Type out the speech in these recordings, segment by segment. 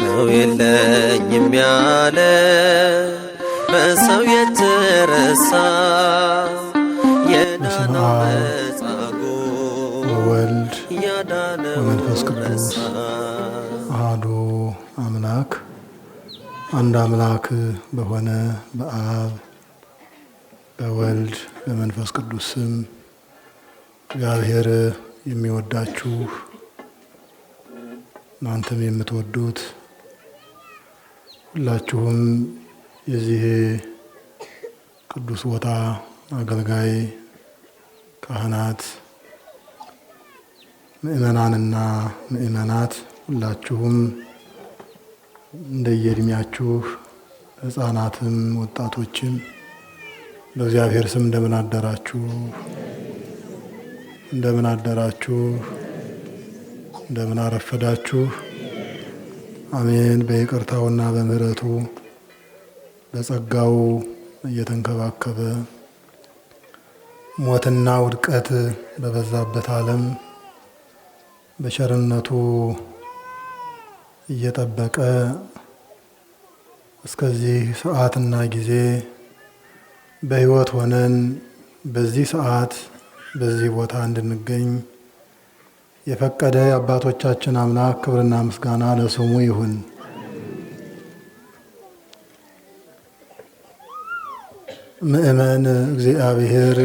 ሰው የለኝም ያለ በሰው የተረሳ በስመ የዳነው አብ መጻጉዕ ወወልድ ያዳነው ወመንፈስ ቅዱስ ረሳ። አሐዱ አምላክ። አንድ አምላክ በሆነ በአብ በወልድ በመንፈስ ቅዱስ ስም እግዚአብሔር የሚወዳችሁ እናንተም የምትወዱት ሁላችሁም የዚህ ቅዱስ ቦታ አገልጋይ ካህናት፣ ምእመናንና ምእመናት ሁላችሁም እንደየእድሜያችሁ ሕፃናትም ወጣቶችም በእግዚአብሔር ስም እንደምን አደራችሁ? እንደምን አደራችሁ? እንደምን አረፈዳችሁ? አሜን። በይቅርታውና በምሕረቱ በጸጋው እየተንከባከበ ሞትና ውድቀት በበዛበት ዓለም በቸርነቱ እየጠበቀ እስከዚህ ሰዓትና ጊዜ በሕይወት ሆነን በዚህ ሰዓት በዚህ ቦታ እንድንገኝ የፈቀደ የአባቶቻችን አምላክ ክብርና ምስጋና ለስሙ ይሁን። ምእመን እግዚአብሔር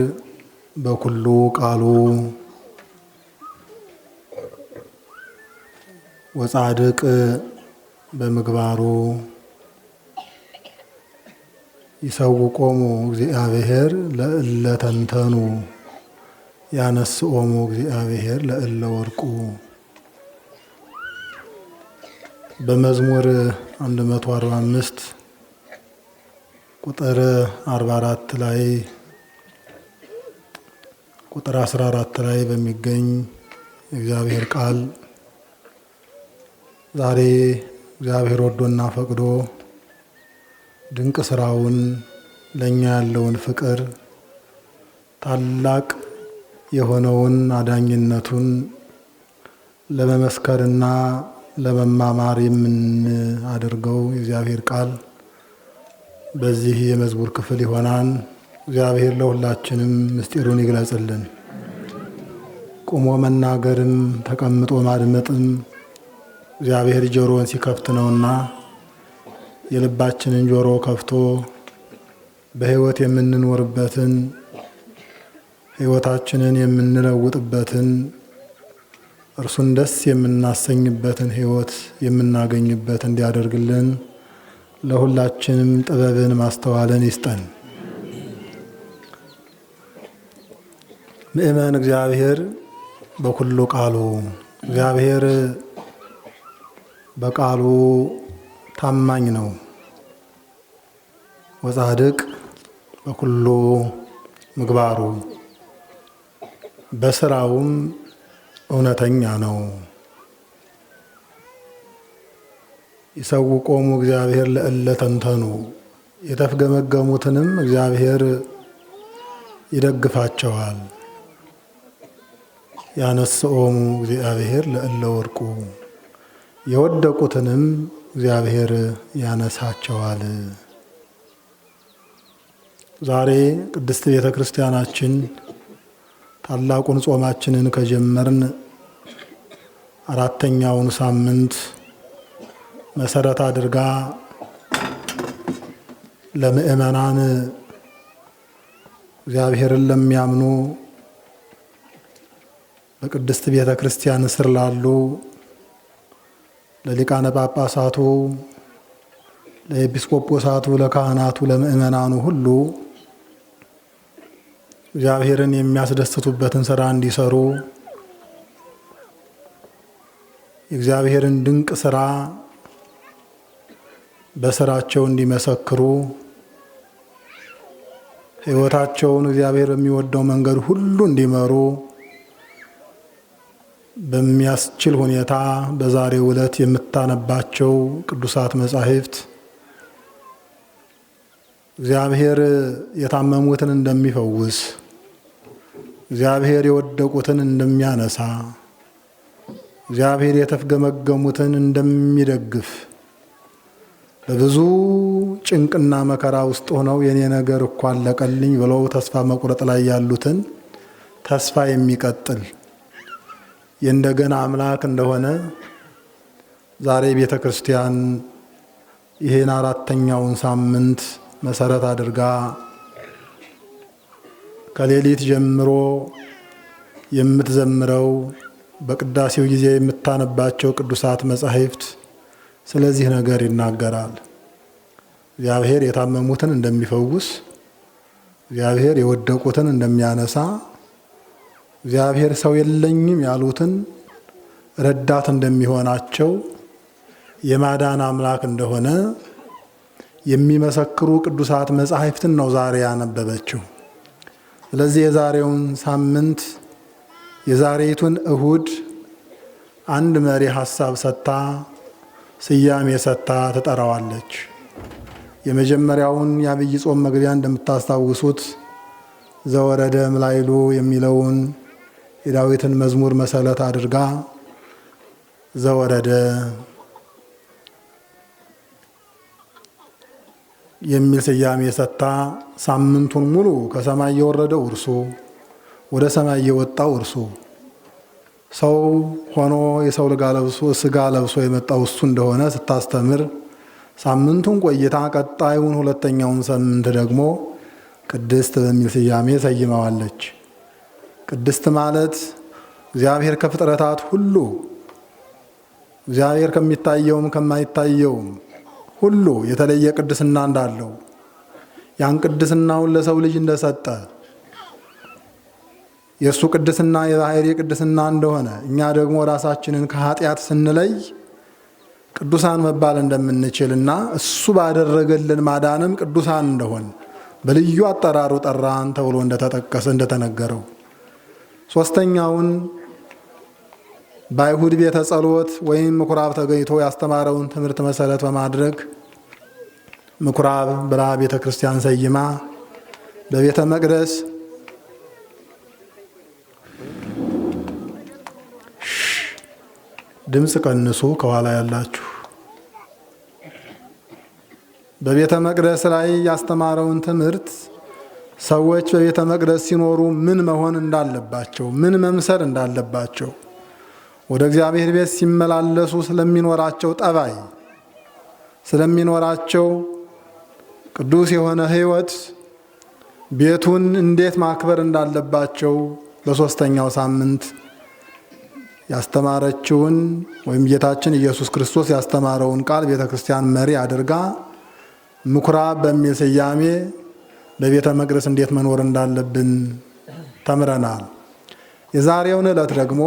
በኩሉ ቃሉ ወጻድቅ በምግባሩ ይሰውቆሙ እግዚአብሔር ለእለ ተንተኑ ያነስኦሙ እግዚአብሔር ለእለ ወርቁ። በመዝሙር 145 ቁጥር 44 ላይ ቁጥር 14 ላይ በሚገኝ የእግዚአብሔር ቃል ዛሬ እግዚአብሔር ወዶና ፈቅዶ ድንቅ ስራውን ለእኛ ያለውን ፍቅር ታላቅ የሆነውን አዳኝነቱን ለመመስከርና ለመማማር የምናደርገው የእግዚአብሔር ቃል በዚህ የመዝሙር ክፍል ይሆናል። እግዚአብሔር ለሁላችንም ምስጢሩን ይግለጽልን። ቁሞ መናገርም ተቀምጦ ማድመጥም እግዚአብሔር ጆሮን ሲከፍት ነውና የልባችንን ጆሮ ከፍቶ በሕይወት የምንኖርበትን ሕይወታችንን የምንለውጥበትን እርሱን ደስ የምናሰኝበትን ሕይወት የምናገኝበት እንዲያደርግልን ለሁላችንም ጥበብን ማስተዋልን ይስጠን። ምእመን እግዚአብሔር በኩሉ ቃሉ፣ እግዚአብሔር በቃሉ ታማኝ ነው። ወጻድቅ በኩሉ ምግባሩ፣ በስራውም እውነተኛ ነው። ይሰውቆሙ እግዚአብሔር ለእለ ተንተኑ፣ የተፍገመገሙትንም እግዚአብሔር ይደግፋቸዋል። ያነስኦሙ እግዚአብሔር ለእለ ወርቁ፣ የወደቁትንም እግዚአብሔር ያነሳቸዋል። ዛሬ ቅድስት ቤተ ክርስቲያናችን ታላቁን ጾማችንን ከጀመርን አራተኛውን ሳምንት መሰረት አድርጋ ለምእመናን እግዚአብሔርን ለሚያምኑ በቅድስት ቤተ ክርስቲያን ስር ላሉ ለሊቃነ ጳጳሳቱ፣ ለኤጲስቆጶሳቱ፣ ለካህናቱ፣ ለምእመናኑ ሁሉ እግዚአብሔርን የሚያስደስቱበትን ስራ እንዲሰሩ የእግዚአብሔርን ድንቅ ስራ በስራቸው እንዲመሰክሩ ሕይወታቸውን እግዚአብሔር በሚወደው መንገድ ሁሉ እንዲመሩ በሚያስችል ሁኔታ በዛሬው ዕለት የምታነባቸው ቅዱሳት መጻሕፍት እግዚአብሔር የታመሙትን እንደሚፈውስ፣ እግዚአብሔር የወደቁትን እንደሚያነሳ፣ እግዚአብሔር የተፍገመገሙትን እንደሚደግፍ፣ በብዙ ጭንቅና መከራ ውስጥ ሆነው የኔ ነገር እኮ አለቀልኝ ብለው ተስፋ መቁረጥ ላይ ያሉትን ተስፋ የሚቀጥል የእንደገና አምላክ እንደሆነ ዛሬ ቤተ ክርስቲያን ይህን አራተኛውን ሳምንት መሰረት አድርጋ ከሌሊት ጀምሮ የምትዘምረው በቅዳሴው ጊዜ የምታነባቸው ቅዱሳት መጻሕፍት ስለዚህ ነገር ይናገራል። እግዚአብሔር የታመሙትን እንደሚፈውስ፣ እግዚአብሔር የወደቁትን እንደሚያነሳ፣ እግዚአብሔር ሰው የለኝም ያሉትን ረዳት እንደሚሆናቸው፣ የማዳን አምላክ እንደሆነ የሚመሰክሩ ቅዱሳት መጻሕፍትን ነው ዛሬ ያነበበችው። ስለዚህ የዛሬውን ሳምንት የዛሬይቱን እሁድ አንድ መሪ ሐሳብ ሰጥታ ስያሜ ሰጥታ ትጠራዋለች። የመጀመሪያውን የዐቢይ ጾም መግቢያ እንደምታስታውሱት ዘወረደ እምላዕሉ የሚለውን የዳዊትን መዝሙር መሰረት አድርጋ ዘወረደ የሚል ስያሜ ሰጥታ ሳምንቱን ሙሉ ከሰማይ የወረደው እርሱ፣ ወደ ሰማይ የወጣው እርሱ፣ ሰው ሆኖ የሰው ስጋ ለብሶ የመጣው እሱ እንደሆነ ስታስተምር ሳምንቱን ቆይታ ቀጣዩን ሁለተኛውን ሳምንት ደግሞ ቅድስት በሚል ስያሜ ሰይመዋለች። ቅድስት ማለት እግዚአብሔር ከፍጥረታት ሁሉ እግዚአብሔር ከሚታየውም ከማይታየውም ሁሉ የተለየ ቅድስና እንዳለው ያን ቅድስናውን ለሰው ልጅ እንደሰጠ የእሱ ቅድስና የባሕርይ ቅድስና እንደሆነ እኛ ደግሞ ራሳችንን ከኃጢአት ስንለይ ቅዱሳን መባል እንደምንችልና እሱ ባደረገልን ማዳንም ቅዱሳን እንደሆን በልዩ አጠራሩ ጠራን ተብሎ እንደተጠቀሰ እንደተነገረው፣ ሶስተኛውን በአይሁድ ቤተ ጸሎት ወይም ምኩራብ ተገኝቶ ያስተማረውን ትምህርት መሰረት በማድረግ ምኩራብ ብላ ቤተ ክርስቲያን ሰይማ በቤተ መቅደስ ድምፅ ቀንሱ፣ ከኋላ ያላችሁ። በቤተ መቅደስ ላይ ያስተማረውን ትምህርት ሰዎች በቤተ መቅደስ ሲኖሩ ምን መሆን እንዳለባቸው፣ ምን መምሰል እንዳለባቸው፣ ወደ እግዚአብሔር ቤት ሲመላለሱ ስለሚኖራቸው ጠባይ፣ ስለሚኖራቸው ቅዱስ የሆነ ሕይወት፣ ቤቱን እንዴት ማክበር እንዳለባቸው በሶስተኛው ሳምንት ያስተማረችውን ወይም ጌታችን ኢየሱስ ክርስቶስ ያስተማረውን ቃል ቤተ ክርስቲያን መሪ አድርጋ ምኩራብ በሚል ስያሜ በቤተ መቅደስ እንዴት መኖር እንዳለብን ተምረናል። የዛሬውን ዕለት ደግሞ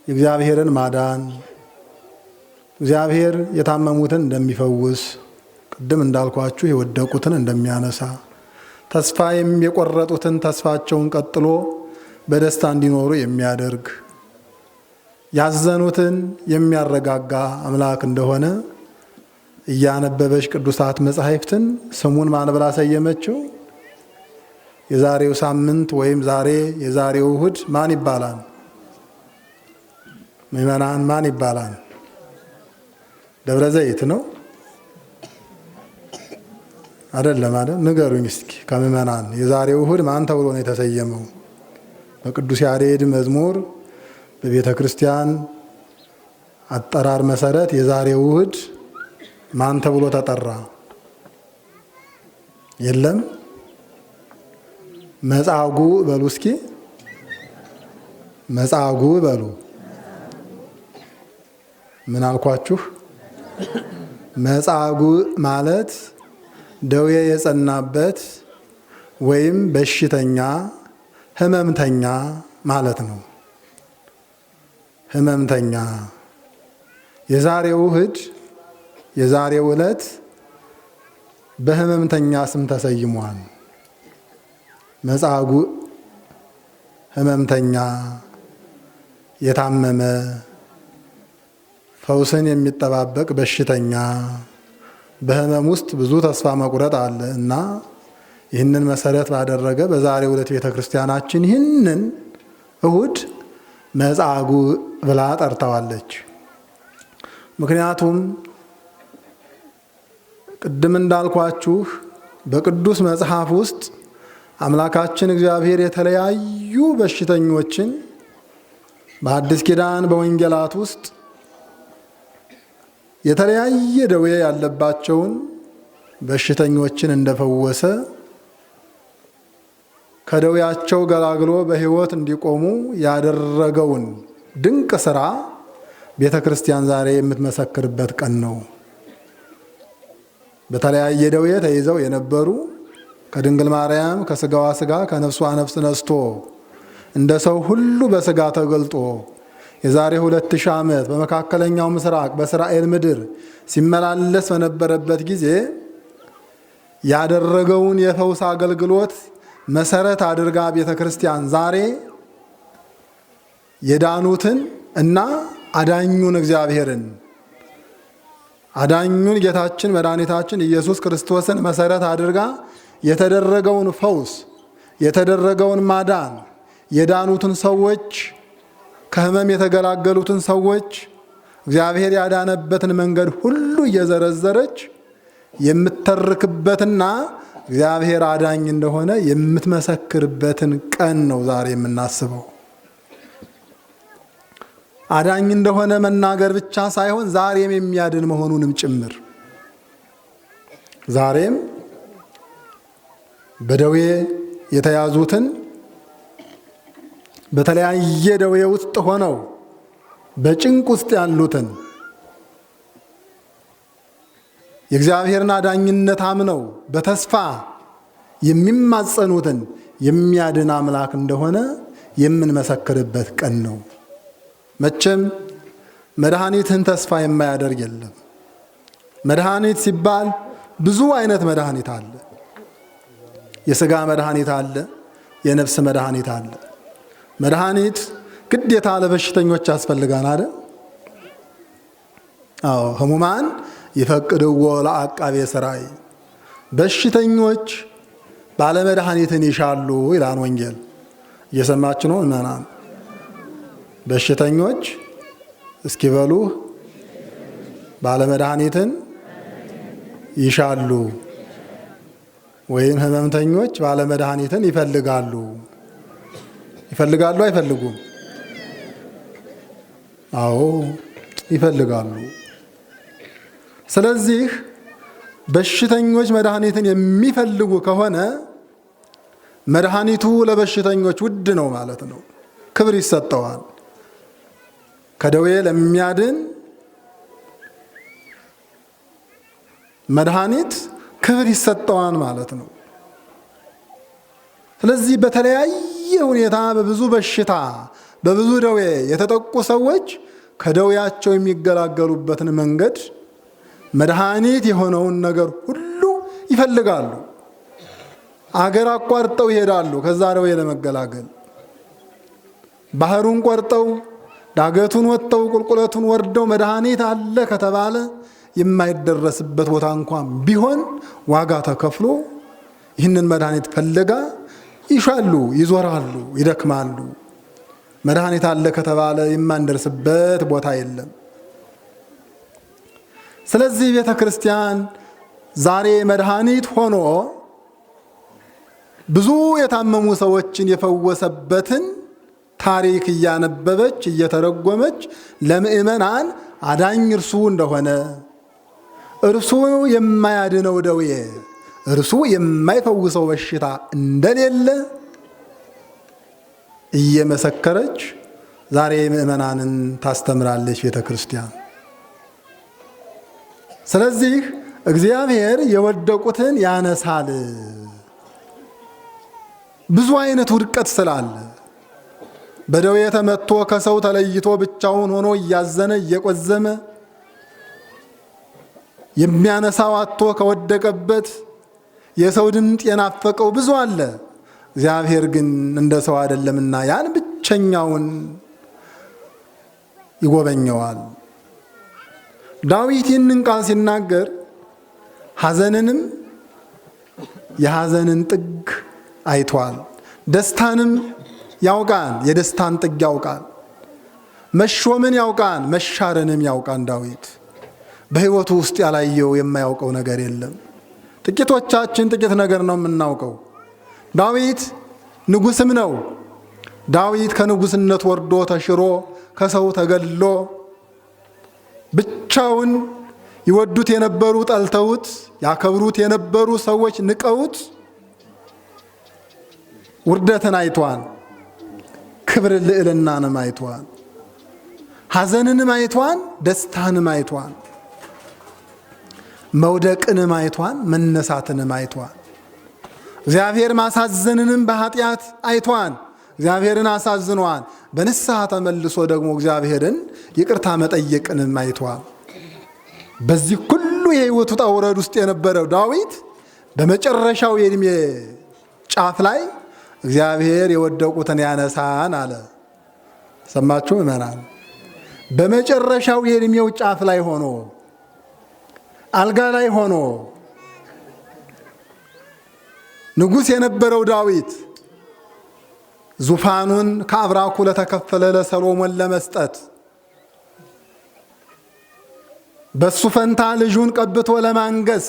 የእግዚአብሔርን ማዳን፣ እግዚአብሔር የታመሙትን እንደሚፈውስ፣ ቅድም እንዳልኳችሁ የወደቁትን እንደሚያነሳ፣ ተስፋ የቆረጡትን ተስፋቸውን ቀጥሎ በደስታ እንዲኖሩ የሚያደርግ፣ ያዘኑትን የሚያረጋጋ አምላክ እንደሆነ እያነበበች ቅዱሳት መጻሕፍትን ስሙን ማን ብላ ሰየመችው? የዛሬው ሳምንት ወይም ዛሬ የዛሬው እሁድ ማን ይባላል? ምዕመናን ማን ይባላል? ደብረ ዘይት ነው አይደለም? አይደል? ንገሩኝ እስኪ ከምዕመናን የዛሬው እሁድ ማን ተብሎ ነው የተሰየመው? በቅዱስ ያሬድ መዝሙር በቤተ ክርስቲያን አጠራር መሰረት የዛሬው እሁድ ማን ተብሎ ተጠራ? የለም። መጻጉዕ በሉ እስኪ። መጻጉዕ በሉ። ምን አልኳችሁ? መጻጉዕ ማለት ደዌ የጸናበት ወይም በሽተኛ፣ ሕመምተኛ ማለት ነው። ሕመምተኛ። የዛሬው እሁድ የዛሬው ዕለት በሕመምተኛ ስም ተሰይሟል። መጻጉዕ ሕመምተኛ፣ የታመመ፣ ፈውስን የሚጠባበቅ በሽተኛ፣ በሕመም ውስጥ ብዙ ተስፋ መቁረጥ አለ እና ይህንን መሰረት ባደረገ በዛሬው ዕለት ቤተ ክርስቲያናችን ይህንን እሁድ መጻጉዕ ብላ ጠርተዋለች። ምክንያቱም ቅድም እንዳልኳችሁ በቅዱስ መጽሐፍ ውስጥ አምላካችን እግዚአብሔር የተለያዩ በሽተኞችን በአዲስ ኪዳን በወንጌላት ውስጥ የተለያየ ደዌ ያለባቸውን በሽተኞችን እንደፈወሰ ከደዌያቸው ገላግሎ በሕይወት እንዲቆሙ ያደረገውን ድንቅ ስራ ቤተ ክርስቲያን ዛሬ የምትመሰክርበት ቀን ነው። በተለያየ ደዌ ተይዘው የነበሩ ከድንግል ማርያም ከስጋዋ ስጋ ከነፍሷ ነፍስ ነስቶ እንደ ሰው ሁሉ በስጋ ተገልጦ የዛሬ 2000 ዓመት በመካከለኛው ምስራቅ በእስራኤል ምድር ሲመላለስ በነበረበት ጊዜ ያደረገውን የፈውስ አገልግሎት መሰረት አድርጋ ቤተ ክርስቲያን ዛሬ የዳኑትን እና አዳኙን እግዚአብሔርን አዳኙን ጌታችን መድኃኒታችን ኢየሱስ ክርስቶስን መሰረት አድርጋ የተደረገውን ፈውስ፣ የተደረገውን ማዳን፣ የዳኑትን ሰዎች፣ ከሕመም የተገላገሉትን ሰዎች እግዚአብሔር ያዳነበትን መንገድ ሁሉ እየዘረዘረች የምትተርክበትና እግዚአብሔር አዳኝ እንደሆነ የምትመሰክርበትን ቀን ነው ዛሬ የምናስበው። አዳኝ እንደሆነ መናገር ብቻ ሳይሆን ዛሬም የሚያድን መሆኑንም ጭምር። ዛሬም በደዌ የተያዙትን በተለያየ ደዌ ውስጥ ሆነው በጭንቅ ውስጥ ያሉትን የእግዚአብሔርን አዳኝነት አምነው በተስፋ የሚማጸኑትን የሚያድን አምላክ እንደሆነ የምንመሰክርበት ቀን ነው። መቼም መድኃኒትን ተስፋ የማያደርግ የለም። መድኃኒት ሲባል ብዙ አይነት መድኃኒት አለ። የስጋ መድኃኒት አለ፣ የነፍስ መድኃኒት አለ። መድኃኒት ግዴታ ለበሽተኞች ያስፈልጋል አይደል? አዎ፣ ህሙማን ይፈቅድዎ ለአቃቤ ሥራይ፣ በሽተኞች ባለመድኃኒትን ይሻሉ ይላል ወንጌል። እየሰማችሁ ነው ምእመናን? በሽተኞች እስኪበሉ ባለመድኃኒትን ይሻሉ፣ ወይም ህመምተኞች ባለመድኃኒትን ይፈልጋሉ። ይፈልጋሉ አይፈልጉም? አዎ ይፈልጋሉ። ስለዚህ በሽተኞች መድኃኒትን የሚፈልጉ ከሆነ መድኃኒቱ ለበሽተኞች ውድ ነው ማለት ነው። ክብር ይሰጠዋል። ከደዌ ለሚያድን መድኃኒት ክብር ይሰጠዋል ማለት ነው። ስለዚህ በተለያየ ሁኔታ በብዙ በሽታ በብዙ ደዌ የተጠቁ ሰዎች ከደዌያቸው የሚገላገሉበትን መንገድ መድኃኒት የሆነውን ነገር ሁሉ ይፈልጋሉ። አገር አቋርጠው ይሄዳሉ ከዛ ደዌ ለመገላገል። ባህሩን ቆርጠው ዳገቱን ወጥተው ቁልቁለቱን ወርደው መድኃኒት አለ ከተባለ የማይደረስበት ቦታ እንኳን ቢሆን ዋጋ ተከፍሎ ይህንን መድኃኒት ፍለጋ ይሻሉ፣ ይዞራሉ፣ ይደክማሉ። መድኃኒት አለ ከተባለ የማንደርስበት ቦታ የለም። ስለዚህ ቤተ ክርስቲያን ዛሬ መድኃኒት ሆኖ ብዙ የታመሙ ሰዎችን የፈወሰበትን ታሪክ እያነበበች እየተረጎመች ለምእመናን አዳኝ እርሱ እንደሆነ፣ እርሱ የማያድነው ደዌ፣ እርሱ የማይፈውሰው በሽታ እንደሌለ እየመሰከረች ዛሬ ምእመናንን ታስተምራለች ቤተ ክርስቲያን። ስለዚህ እግዚአብሔር የወደቁትን ያነሳል። ብዙ አይነት ውድቀት ስላለ በደዌ ተመትቶ ከሰው ተለይቶ ብቻውን ሆኖ እያዘነ እየቆዘመ የሚያነሳው አጥቶ ከወደቀበት የሰው ድምፅ የናፈቀው ብዙ አለ። እግዚአብሔር ግን እንደ ሰው አይደለምና ያን ብቸኛውን ይጎበኘዋል። ዳዊት ይህንን ቃል ሲናገር ሐዘንንም የሐዘንን ጥግ አይቷል። ደስታንም ያውቃል፣ የደስታን ጥግ ያውቃል። መሾምን ያውቃል፣ መሻርንም ያውቃል። ዳዊት በሕይወቱ ውስጥ ያላየው የማያውቀው ነገር የለም። ጥቂቶቻችን ጥቂት ነገር ነው የምናውቀው። ዳዊት ንጉሥም ነው። ዳዊት ከንጉሥነት ወርዶ ተሽሮ ከሰው ተገልሎ ብቻውን ይወዱት የነበሩ ጠልተውት፣ ያከብሩት የነበሩ ሰዎች ንቀውት ውርደትን አይቷል። ክብር ልዕልናንም አይቷል። ሐዘንንም አይቷል። ደስታንም አይቷል። መውደቅንም አይቷል። መነሳትንም አይቷል። እግዚአብሔር ማሳዘንንም በኃጢአት አይቷል። እግዚአብሔርን አሳዝኗል። በንስሐ ተመልሶ ደግሞ እግዚአብሔርን ይቅርታ መጠየቅንም አይቷል። በዚህ ሁሉ የሕይወቱ ውጣ ውረድ ውስጥ የነበረው ዳዊት በመጨረሻው የዕድሜ ጫፍ ላይ እግዚአብሔር የወደቁትን ያነሳን አለ። ሰማችሁ ምዕመናን? በመጨረሻው የዕድሜው ጫፍ ላይ ሆኖ አልጋ ላይ ሆኖ ንጉሥ የነበረው ዳዊት ዙፋኑን ከአብራኩ ለተከፈለ ለሰሎሞን ለመስጠት በሱ ፈንታ ልጁን ቀብቶ ለማንገስ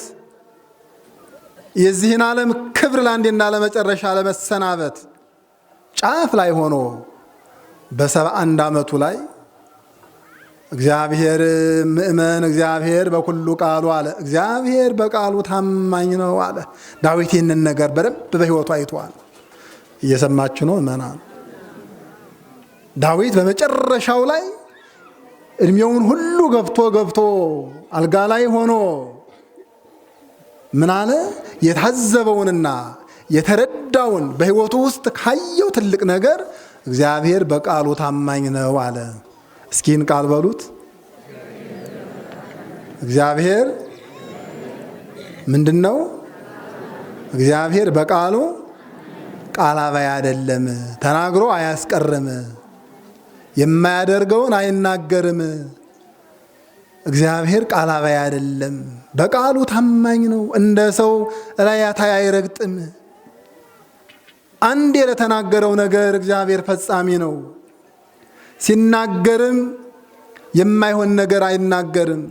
የዚህን ዓለም ክብር ለአንዴና ለመጨረሻ ለመሰናበት ጫፍ ላይ ሆኖ በ71 ዓመቱ ላይ እግዚአብሔር ምእመን እግዚአብሔር በኩሉ ቃሉ አለ። እግዚአብሔር በቃሉ ታማኝ ነው አለ። ዳዊት ይህንን ነገር በደንብ በሕይወቱ አይቷል። እየሰማችሁ ነው ምእመናን? ዳዊት በመጨረሻው ላይ እድሜውን ሁሉ ገብቶ ገብቶ አልጋ ላይ ሆኖ ምን አለ? የታዘበውንና የተረዳውን በሕይወቱ ውስጥ ካየው ትልቅ ነገር እግዚአብሔር በቃሉ ታማኝ ነው አለ። እስኪን ቃል በሉት። እግዚአብሔር ምንድን ነው? እግዚአብሔር በቃሉ ቃል አባይ አይደለም፣ ተናግሮ አያስቀርም፣ የማያደርገውን አይናገርም። እግዚአብሔር ቃል አባይ አይደለም፣ በቃሉ ታማኝ ነው። እንደ ሰው ላያታይ አይረግጥም። አንዴ ለተናገረው ነገር እግዚአብሔር ፈጻሚ ነው። ሲናገርም የማይሆን ነገር አይናገርም፣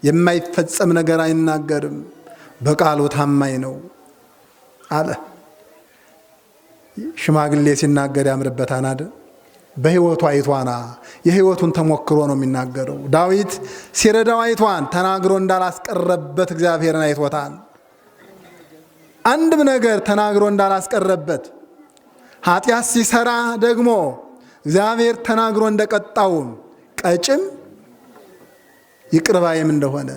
የማይፈጸም ነገር አይናገርም። በቃሉ ታማኝ ነው አለ። ሽማግሌ ሲናገር ያምርበታል አይደል? በሕይወቱ አይቷና የሕይወቱን ተሞክሮ ነው የሚናገረው። ዳዊት ሲረዳው አይቷን፣ ተናግሮ እንዳላስቀረበት እግዚአብሔርን አይቶታል። አንድም ነገር ተናግሮ እንዳላስቀረበት፣ ኃጢአት ሲሰራ ደግሞ እግዚአብሔር ተናግሮ እንደቀጣውም ቀጭም ይቅርባይም እንደሆነ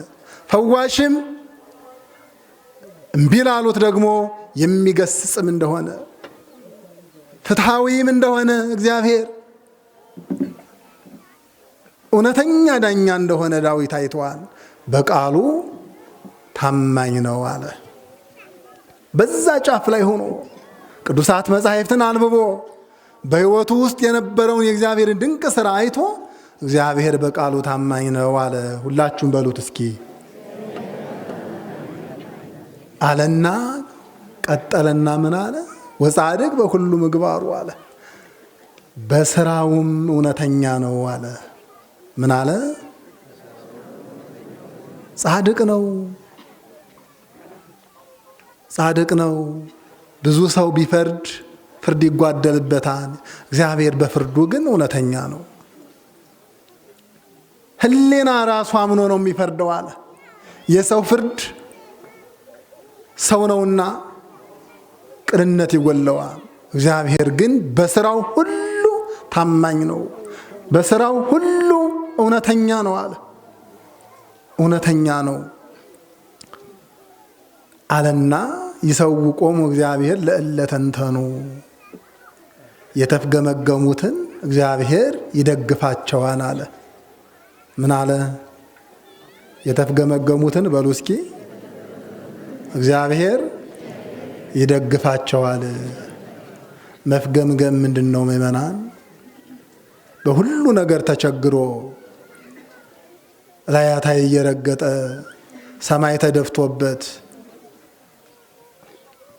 ፈዋሽም እምቢ ላሉት ደግሞ የሚገስጽም እንደሆነ ፍትሐዊም እንደሆነ እግዚአብሔር እውነተኛ ዳኛ እንደሆነ ዳዊት አይተዋል። በቃሉ ታማኝ ነው አለ። በዛ ጫፍ ላይ ሆኖ ቅዱሳት መጻሕፍትን አንብቦ በሕይወቱ ውስጥ የነበረውን የእግዚአብሔርን ድንቅ ሥራ አይቶ እግዚአብሔር በቃሉ ታማኝ ነው አለ። ሁላችሁም በሉት እስኪ አለና ቀጠለና ምን አለ? ወጻድቅ በሁሉ ምግባሩ አለ፣ በስራውም እውነተኛ ነው አለ። ምን አለ? ጻድቅ ነው፣ ጻድቅ ነው። ብዙ ሰው ቢፈርድ ፍርድ ይጓደልበታል። እግዚአብሔር በፍርዱ ግን እውነተኛ ነው። ሕሊና ራሱ አምኖ ነው የሚፈርደው አለ። የሰው ፍርድ ሰው ነውና ቅንነት ይጎለዋል። እግዚአብሔር ግን በስራው ሁሉ ታማኝ ነው፣ በስራው ሁሉ እውነተኛ ነው አለ። እውነተኛ ነው አለና ይሰውቆሙ እግዚአብሔር ለእለ ተንተኑ፣ የተፍገመገሙትን እግዚአብሔር ይደግፋቸዋል አለ። ምን አለ? የተፍገመገሙትን በሉ እስኪ እግዚአብሔር ይደግፋቸዋል። መፍገምገም ምንድን ነው ምዕመናን? በሁሉ ነገር ተቸግሮ ላያታይ እየረገጠ ሰማይ ተደፍቶበት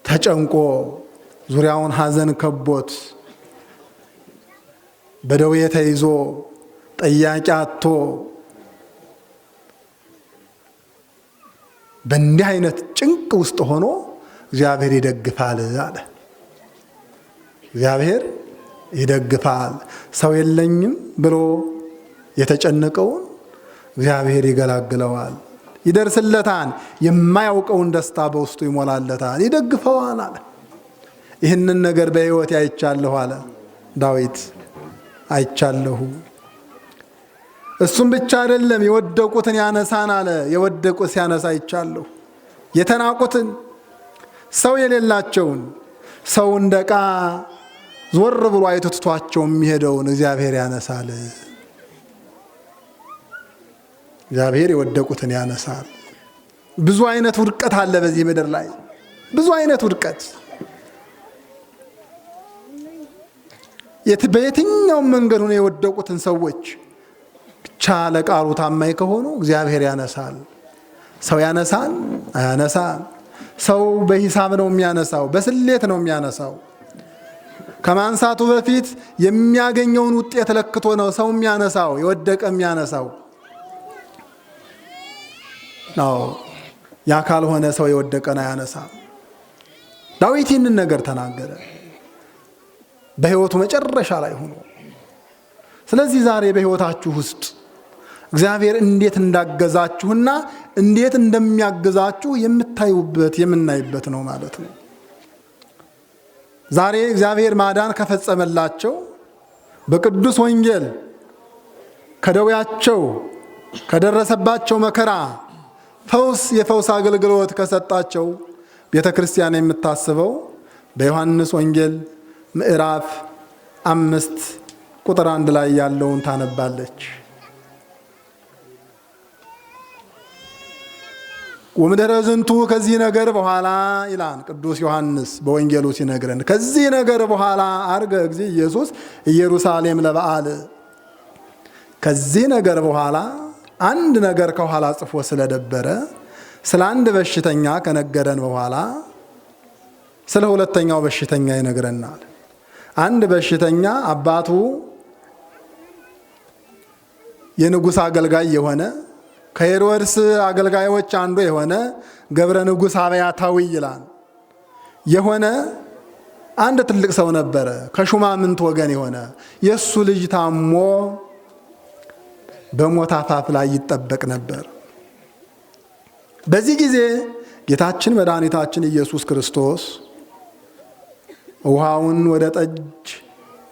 ተጨንቆ ዙሪያውን ሐዘን ከቦት በደዌ ተይዞ ጠያቂ አጥቶ በእንዲህ አይነት ጭንቅ ውስጥ ሆኖ እግዚአብሔር ይደግፋል አለ። እግዚአብሔር ይደግፋል። ሰው የለኝም ብሎ የተጨነቀውን እግዚአብሔር ይገላግለዋል፣ ይደርስለታል፣ የማያውቀውን ደስታ በውስጡ ይሞላለታል፣ ይደግፈዋል አለ። ይህንን ነገር በሕይወት አይቻለሁ አለ ዳዊት። አይቻለሁ። እሱም ብቻ አይደለም፣ የወደቁትን ያነሳን አለ። የወደቁት ሲያነሳ አይቻለሁ። የተናቁትን፣ ሰው የሌላቸውን፣ ሰው እንደ ዕቃ ዞር ብሎ አይቶ ትቷቸው የሚሄደውን እግዚአብሔር ያነሳል። እግዚአብሔር የወደቁትን ያነሳል። ብዙ አይነት ውድቀት አለ በዚህ ምድር ላይ፣ ብዙ አይነት ውድቀት። በየትኛውም መንገድ ሆኖ የወደቁትን ሰዎች ብቻ ለቃሉ ታማኝ ከሆኑ እግዚአብሔር ያነሳል። ሰው ያነሳል አያነሳም። ሰው በሂሳብ ነው የሚያነሳው፣ በስሌት ነው የሚያነሳው። ከማንሳቱ በፊት የሚያገኘውን ውጤት ለክቶ ነው ሰው የሚያነሳው፣ የወደቀ የሚያነሳው። አዎ፣ ያ ካልሆነ ሰው የወደቀን አያነሳም። ዳዊት ይህንን ነገር ተናገረ በሕይወቱ መጨረሻ ላይ ሆኖ። ስለዚህ ዛሬ በሕይወታችሁ ውስጥ እግዚአብሔር እንዴት እንዳገዛችሁና እንዴት እንደሚያግዛችሁ የምታዩበት የምናይበት ነው ማለት ነው። ዛሬ እግዚአብሔር ማዳን ከፈጸመላቸው በቅዱስ ወንጌል ከደዌያቸው ከደረሰባቸው መከራ ፈውስ የፈውስ አገልግሎት ከሰጣቸው ቤተ ክርስቲያን የምታስበው በዮሐንስ ወንጌል ምዕራፍ 5 ቁጥር 1 ላይ ያለውን ታነባለች። ወምድኅረ ዝንቱ፣ ከዚህ ነገር በኋላ ይላል ቅዱስ ዮሐንስ በወንጌሉ ሲነግረን፣ ከዚህ ነገር በኋላ ዐርገ እግዚእ ኢየሱስ ኢየሩሳሌም ለበዓል። ከዚህ ነገር በኋላ አንድ ነገር ከኋላ ጽፎ ስለደበረ ስለ አንድ በሽተኛ ከነገረን በኋላ ስለ ሁለተኛው በሽተኛ ይነግረናል። አንድ በሽተኛ አባቱ የንጉሥ አገልጋይ የሆነ፣ ከሄሮድስ አገልጋዮች አንዱ የሆነ፣ ገብረ ንጉሥ አብያታዊ ይላል፣ የሆነ አንድ ትልቅ ሰው ነበረ፣ ከሹማምንት ወገን የሆነ። የእሱ ልጅ ታሞ በሞት አፋፍ ላይ ይጠበቅ ነበር። በዚህ ጊዜ ጌታችን መድኃኒታችን ኢየሱስ ክርስቶስ ውሃውን ወደ ጠጅ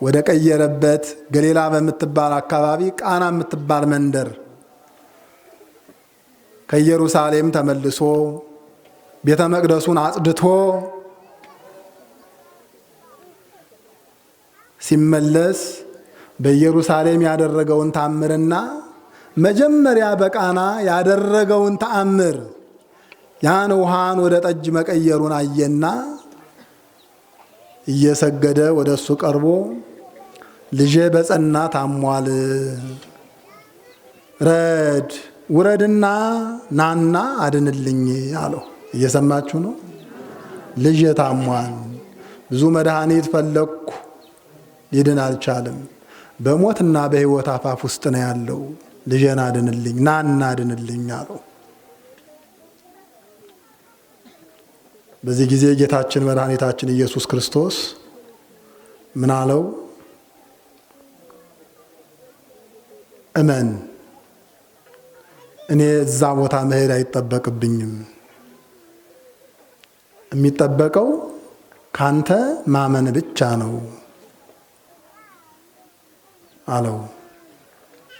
ወደ ቀየረበት ገሊላ በምትባል አካባቢ ቃና የምትባል መንደር ከኢየሩሳሌም ተመልሶ ቤተ መቅደሱን አጽድቶ ሲመለስ በኢየሩሳሌም ያደረገውን ታምርና መጀመሪያ በቃና ያደረገውን ተአምር፣ ያን ውሃን ወደ ጠጅ መቀየሩን አየና እየሰገደ ወደ እሱ ቀርቦ ልጄ በጸና ታሟል፣ ረድ ውረድና ናና አድንልኝ አለው። እየሰማችሁ ነው? ልጄ ታሟል፣ ብዙ መድኃኒት ፈለግኩ፣ ሊድን አልቻለም። በሞትና በሕይወት አፋፍ ውስጥ ነው ያለው። ልጄን አድንልኝ፣ ናና አድንልኝ አለው። በዚህ ጊዜ ጌታችን መድኃኒታችን ኢየሱስ ክርስቶስ ምን አለው? እመን፣ እኔ እዛ ቦታ መሄድ አይጠበቅብኝም። የሚጠበቀው ካንተ ማመን ብቻ ነው አለው።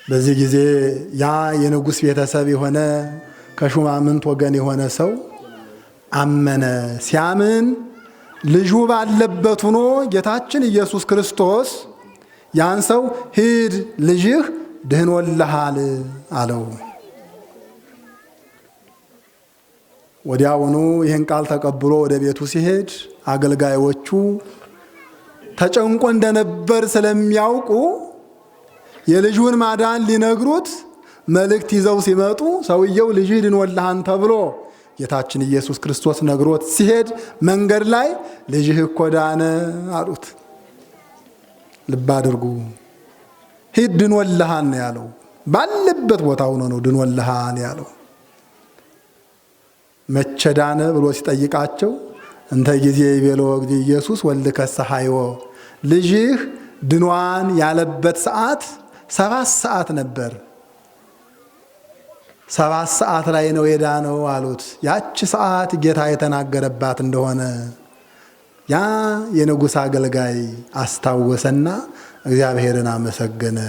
በዚህ ጊዜ ያ የንጉሥ ቤተሰብ የሆነ፣ ከሹማምንት ወገን የሆነ ሰው አመነ። ሲያምን ልጁ ባለበት ሆኖ ጌታችን ኢየሱስ ክርስቶስ ያን ሰው ሂድ፣ ልጅህ ድህኖልሃል አለው። ወዲያውኑ ይህን ቃል ተቀብሎ ወደ ቤቱ ሲሄድ አገልጋዮቹ ተጨንቆ እንደነበር ስለሚያውቁ የልጁን ማዳን ሊነግሩት መልእክት ይዘው ሲመጡ ሰውየው ልጅህ ድኖልሃል ተብሎ ጌታችን ኢየሱስ ክርስቶስ ነግሮት ሲሄድ መንገድ ላይ ልጅህ እኮ ዳነ አሉት። ልብ አድርጉ። ሂድ፣ ድኖልሃል ነው ያለው። ባለበት ቦታ ሆኖ ነው ድኖልሃል ያለው። መቼ ዳነ ብሎ ሲጠይቃቸው እንተ ጊዜ ይቤሎ እግዚእ ኢየሱስ ወልድከሰ ሐይወ፣ ልጅህ ድኗን ያለበት ሰዓት 7 ሰዓት ነበር። 7 ሰዓት ላይ ነው የዳነው አሉት። ያቺ ሰዓት ጌታ የተናገረባት እንደሆነ ያ የንጉሥ አገልጋይ አስታወሰና እግዚአብሔርን አመሰገነ።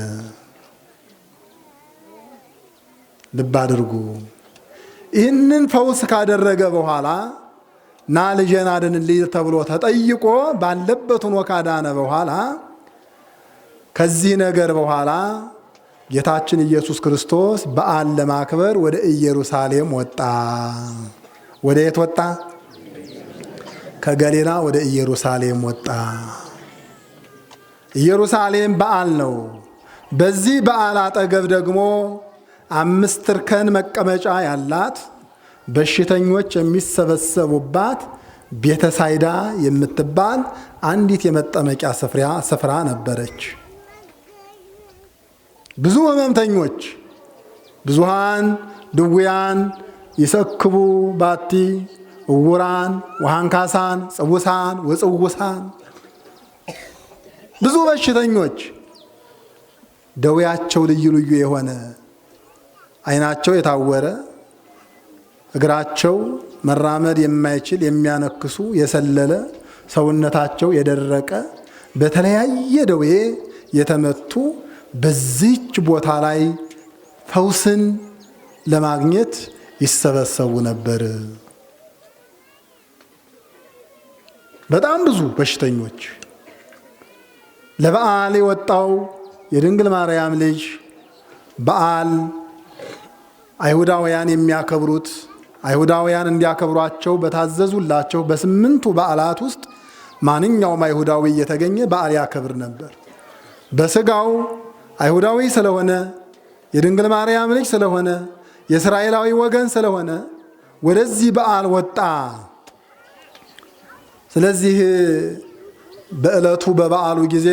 ልብ አድርጉ። ይህንን ፈውስ ካደረገ በኋላ ና ልጄን አድንልኝ ተብሎ ተጠይቆ ባለበት ሆኖ ካዳነ በኋላ ከዚህ ነገር በኋላ ጌታችን ኢየሱስ ክርስቶስ በዓል ለማክበር ወደ ኢየሩሳሌም ወጣ። ወደ የት ወጣ? ከገሊላ ወደ ኢየሩሳሌም ወጣ። ኢየሩሳሌም በዓል ነው። በዚህ በዓል አጠገብ ደግሞ 5 እርከን መቀመጫ ያላት በሽተኞች የሚሰበሰቡባት ቤተሳይዳ የምትባል አንዲት የመጠመቂያ ስፍራ ነበረች። ብዙ ሕመምተኞች፣ ብዙሃን ድውያን ይሰክቡ ባቲ እውራን ወሃንካሳን ጽውሳን ወጽውሳን፣ ብዙ በሽተኞች ደዌያቸው ልዩ ልዩ የሆነ ዓይናቸው የታወረ እግራቸው መራመድ የማይችል የሚያነክሱ የሰለለ ሰውነታቸው የደረቀ በተለያየ ደዌ የተመቱ በዚህች ቦታ ላይ ፈውስን ለማግኘት ይሰበሰቡ ነበር። በጣም ብዙ በሽተኞች። ለበዓል የወጣው የድንግል ማርያም ልጅ በዓል አይሁዳውያን የሚያከብሩት አይሁዳውያን እንዲያከብሯቸው በታዘዙላቸው በ8ቱ በዓላት ውስጥ ማንኛውም አይሁዳዊ እየተገኘ በዓል ያከብር ነበር። በስጋው አይሁዳዊ ስለሆነ የድንግል ማርያም ልጅ ስለሆነ የእስራኤላዊ ወገን ስለሆነ ወደዚህ በዓል ወጣ። ስለዚህ በዕለቱ በበዓሉ ጊዜ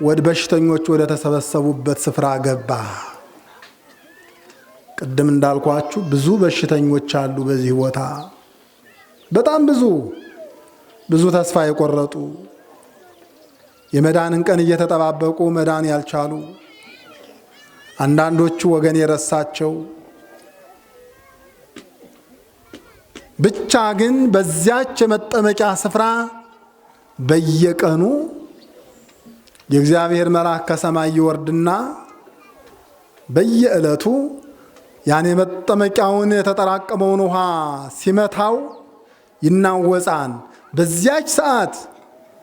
ወደ በሽተኞች ወደ ተሰበሰቡበት ስፍራ ገባ። ቅድም እንዳልኳችሁ ብዙ በሽተኞች አሉ በዚህ ቦታ፣ በጣም ብዙ ብዙ ተስፋ የቆረጡ የመዳንን ቀን እየተጠባበቁ መዳን ያልቻሉ፣ አንዳንዶቹ ወገን የረሳቸው፣ ብቻ ግን በዚያች የመጠመቂያ ስፍራ በየቀኑ የእግዚአብሔር መልአክ ከሰማይ ይወርድና በየዕለቱ ያን የመጠመቂያውን የተጠራቀመውን ውሃ ሲመታው ይናወጻል። በዚያች ሰዓት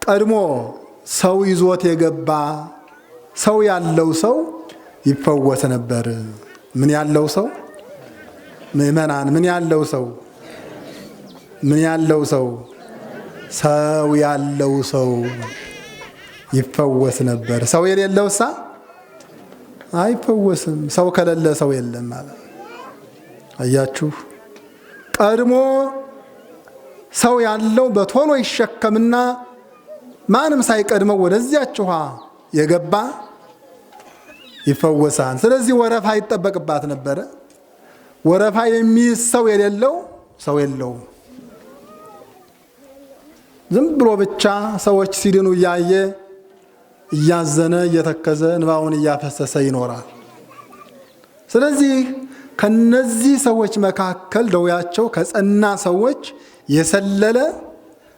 ቀድሞ ሰው ይዞት የገባ ሰው ያለው ሰው ይፈወስ ነበር። ምን ያለው ሰው? ምዕመናን፣ ምን ያለው ሰው? ምን ያለው ሰው? ሰው ያለው ሰው ይፈወስ ነበር። ሰው የሌለውሳ አይፈወስም። ሰው ከሌለ ሰው የለም ማለት ነው። አያችሁ፣ ቀድሞ ሰው ያለው በቶሎ ይሸከምና ማንም ሳይቀድመው ወደዚያች ውሃ የገባ ይፈወሳል። ስለዚህ ወረፋ ይጠበቅባት ነበረ። ወረፋ የሚይዝ ሰው የሌለው ሰው የለውም። ዝም ብሎ ብቻ ሰዎች ሲድኑ እያየ እያዘነ እየተከዘ እንባውን እያፈሰሰ ይኖራል። ስለዚህ ከነዚህ ሰዎች መካከል ደዌያቸው ከጸና ሰዎች የሰለለ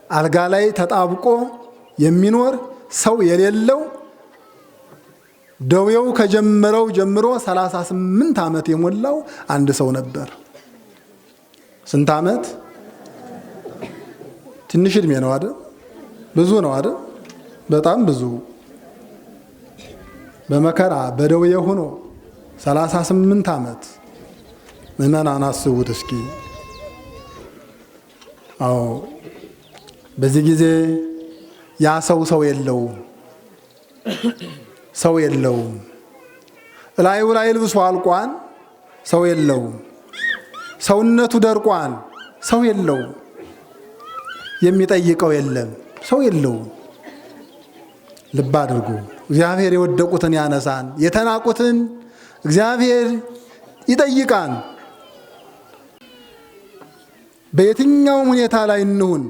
አልጋ ላይ ተጣብቆ የሚኖር ሰው የሌለው ደዌው ከጀመረው ጀምሮ 38 ዓመት የሞላው አንድ ሰው ነበር። ስንት ዓመት? ትንሽ እድሜ ነው አይደል? ብዙ ነው አይደል? በጣም ብዙ። በመከራ በደዌ ሆኖ 38 ዓመት። ምዕመናን አስቡት እስኪ። አዎ፣ በዚህ ጊዜ ያ ሰው ሰው የለውም፣ ሰው የለውም። እላዩ ላይ ልብሱ አልቋን፣ ሰው የለውም። ሰውነቱ ደርቋን፣ ሰው የለውም። የሚጠይቀው የለም፣ ሰው የለውም። ልብ አድርጉ። እግዚአብሔር የወደቁትን ያነሳን፣ የተናቁትን እግዚአብሔር ይጠይቃል። በየትኛውም ሁኔታ ላይ እንሁን፣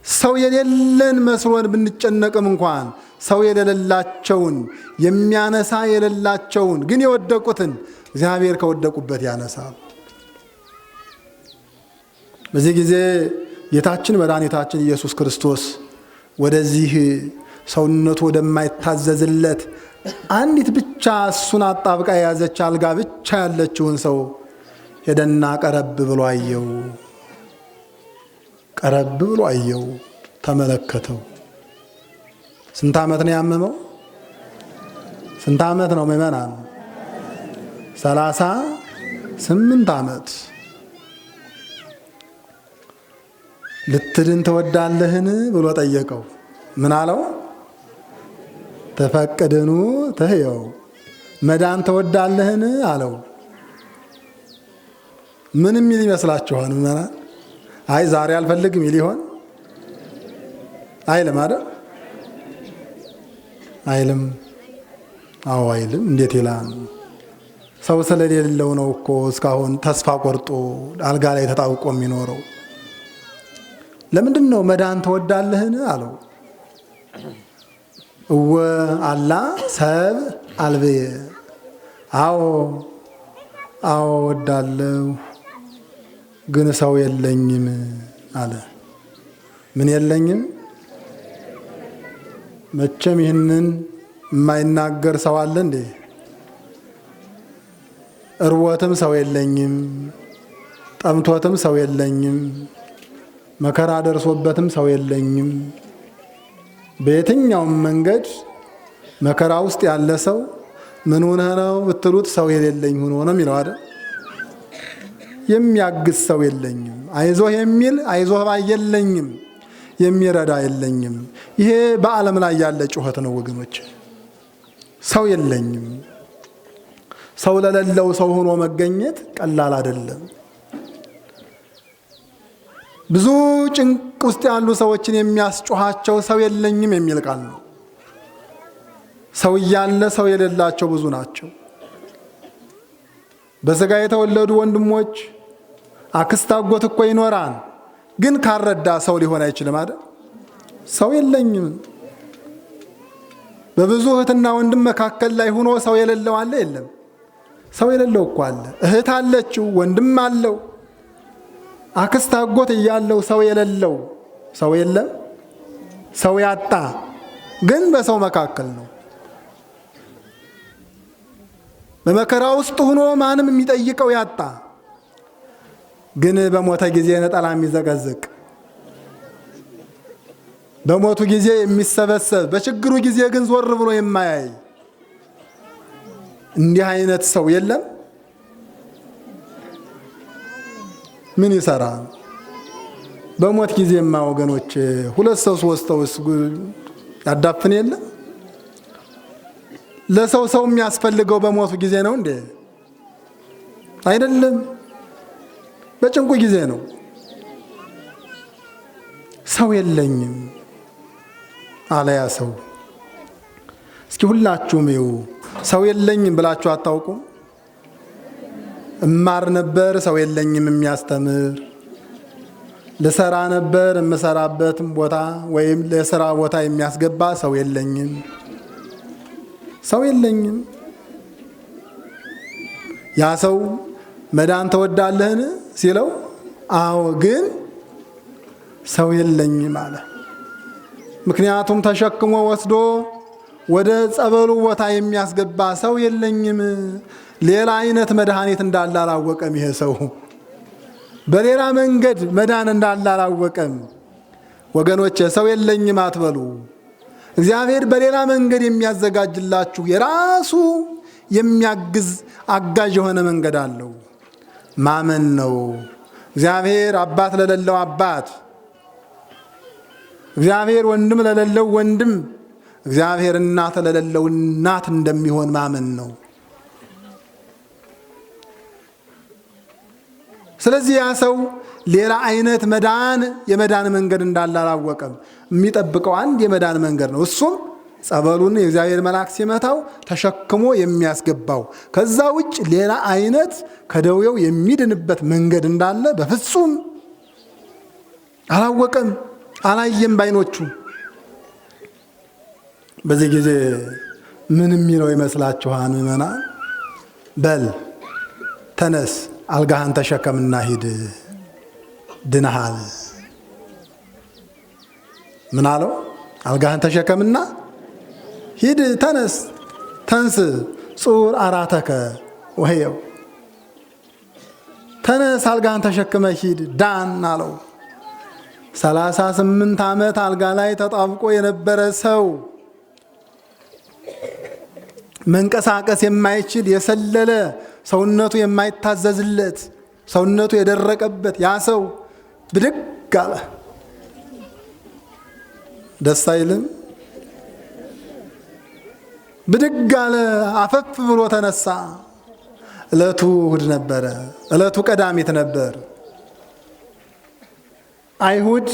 ሰው የሌለን መስሎን ብንጨነቅም እንኳን ሰው የሌላቸውን የሚያነሳ የሌላቸውን ግን የወደቁትን እግዚአብሔር ከወደቁበት ያነሳል። በዚህ ጊዜ ጌታችን መድኃኒታችን ኢየሱስ ክርስቶስ ወደዚህ ሰውነቱ ወደማይታዘዝለት አንዲት ብቻ እሱን አጣብቃ የያዘች አልጋ ብቻ ያለችውን ሰው ሄደና ቀረብ ብሎ አየው። ቀረብ ብሎ አየው፣ ተመለከተው። ስንት ዓመት ነው ያመመው? ስንት ዓመት ነው ምዕመናን? 38 ዓመት። ልትድን ትወዳለህን ብሎ ጠየቀው። ምን አለው? ተፈቅድኑ ትሕየው፣ መዳን ትወዳለህን አለው። ምን የሚል ይመስላችኋል ምዕመናን? አይ ዛሬ አልፈልግም ይል ይሆን? አይልም አይደል? አይልም። አዎ አይልም። እንዴት ይላል? ሰው ስለሌለው ነው እኮ እስካሁን ተስፋ ቆርጦ አልጋ ላይ ተጣብቆ የሚኖረው። ለምንድን ነው መዳን ትወዳለህን አለው። እወ አላ ሰብ አልብየ፣ አዎ አዎ ወዳለሁ፣ ግን ሰው የለኝም አለ። ምን የለኝም? መቼም ይህንን የማይናገር ሰው አለ እንዴ? እርቦትም ሰው የለኝም፣ ጠምቶትም ሰው የለኝም፣ መከራ ደርሶበትም ሰው የለኝም። በየትኛውም መንገድ መከራ ውስጥ ያለ ሰው ምን ሆነህ ነው ብትሉት ሰው የሌለኝ ሆኖ ነው የሚለው አይደል? የሚያግዝ ሰው የለኝም፣ አይዞህ የሚል አይዞህ ባይ የለኝም፣ የሚረዳ የለኝም። ይሄ በዓለም ላይ ያለ ጩኸት ነው ወገኖች። ሰው የለኝም። ሰው ለሌለው ሰው ሆኖ መገኘት ቀላል አይደለም። ብዙ ጭንቅ ውስጥ ያሉ ሰዎችን የሚያስጮኻቸው ሰው የለኝም የሚል ቃል ነው። ሰው እያለ ሰው የሌላቸው ብዙ ናቸው። በስጋ የተወለዱ ወንድሞች፣ አክስት፣ አጎት እኮ ይኖራል፣ ግን ካልረዳ ሰው ሊሆን አይችልም አይደል? ሰው የለኝም። በብዙ እህትና ወንድም መካከል ላይ ሆኖ ሰው የሌለው አለ? የለም። ሰው የሌለው እኮ አለ። እህት አለችው፣ ወንድም አለው፣ አክስት አጎት እያለው ሰው የሌለው ሰው የለም። ሰው ያጣ ግን በሰው መካከል ነው። በመከራ ውስጥ ሆኖ ማንም የሚጠይቀው ያጣ ግን በሞተ ጊዜ ነጠላ የሚዘቀዝቅ፣ በሞቱ ጊዜ የሚሰበሰብ፣ በችግሩ ጊዜ ግን ዞር ብሎ የማያይ እንዲህ አይነት ሰው የለም። ምን ይሰራል? በሞት ጊዜማ ወገኖች ሁለት ሰው ሶስት ሰው ያዳፍን የለ። ለሰው ሰው የሚያስፈልገው በሞቱ ጊዜ ነው እንዴ? አይደለም፣ በጭንቁ ጊዜ ነው። ሰው የለኝም አለ ያ ሰው። እስኪ ሁላችሁም ይው ሰው የለኝም ብላችሁ አታውቁም? እማር ነበር ሰው የለኝም የሚያስተምር፣ ልሰራ ነበር የምሰራበትም ቦታ ወይም ለስራ ቦታ የሚያስገባ ሰው የለኝም፣ ሰው የለኝም። ያ ሰው መዳን ትወዳለህን ሲለው አዎ ግን ሰው የለኝም አለ። ምክንያቱም ተሸክሞ ወስዶ ወደ ጸበሉ ቦታ የሚያስገባ ሰው የለኝም። ሌላ አይነት መድኃኒት እንዳለ አላወቀም። ይሄ ሰው በሌላ መንገድ መዳን እንዳለ አላወቀም። ወገኖቼ ሰው የለኝም አትበሉ። እግዚአብሔር በሌላ መንገድ የሚያዘጋጅላችሁ የራሱ የሚያግዝ አጋዥ የሆነ መንገድ አለው። ማመን ነው። እግዚአብሔር አባት ለሌለው አባት፣ እግዚአብሔር ወንድም ለሌለው ወንድም፣ እግዚአብሔር እናት ለሌለው እናት እንደሚሆን ማመን ነው። ስለዚህ ያ ሰው ሌላ አይነት መዳን የመዳን መንገድ እንዳለ አላወቀም። የሚጠብቀው አንድ የመዳን መንገድ ነው። እሱም ጸበሉን የእግዚአብሔር መልአክ ሲመታው ተሸክሞ የሚያስገባው። ከዛ ውጭ ሌላ አይነት ከደዌው የሚድንበት መንገድ እንዳለ በፍጹም አላወቀም፣ አላየም ባይኖቹ። በዚህ ጊዜ ምን የሚለው ይመስላችኋል ምዕመናን? በል ተነስ፣ አልጋህን ተሸከምና ሂድ፣ ድነሃል። ምን አለው? አልጋህን ተሸከምና ሂድ፣ ተነስ፣ ተንስ ጹር አራተከ ወህየው፣ ተነስ አልጋህን ተሸክመ ሂድ፣ ዳን አለው። 38 ዓመት አልጋ ላይ ተጣብቆ የነበረ ሰው፣ መንቀሳቀስ የማይችል፣ የሰለለ፣ ሰውነቱ የማይታዘዝለት፣ ሰውነቱ የደረቀበት ያ ሰው ብድግ አለ። ደስ አይልም? ብድግ አለ፣ አፈፍ ብሎ ተነሳ። ዕለቱ እሁድ ነበረ። ዕለቱ ቀዳሚት ነበር። አይሁድ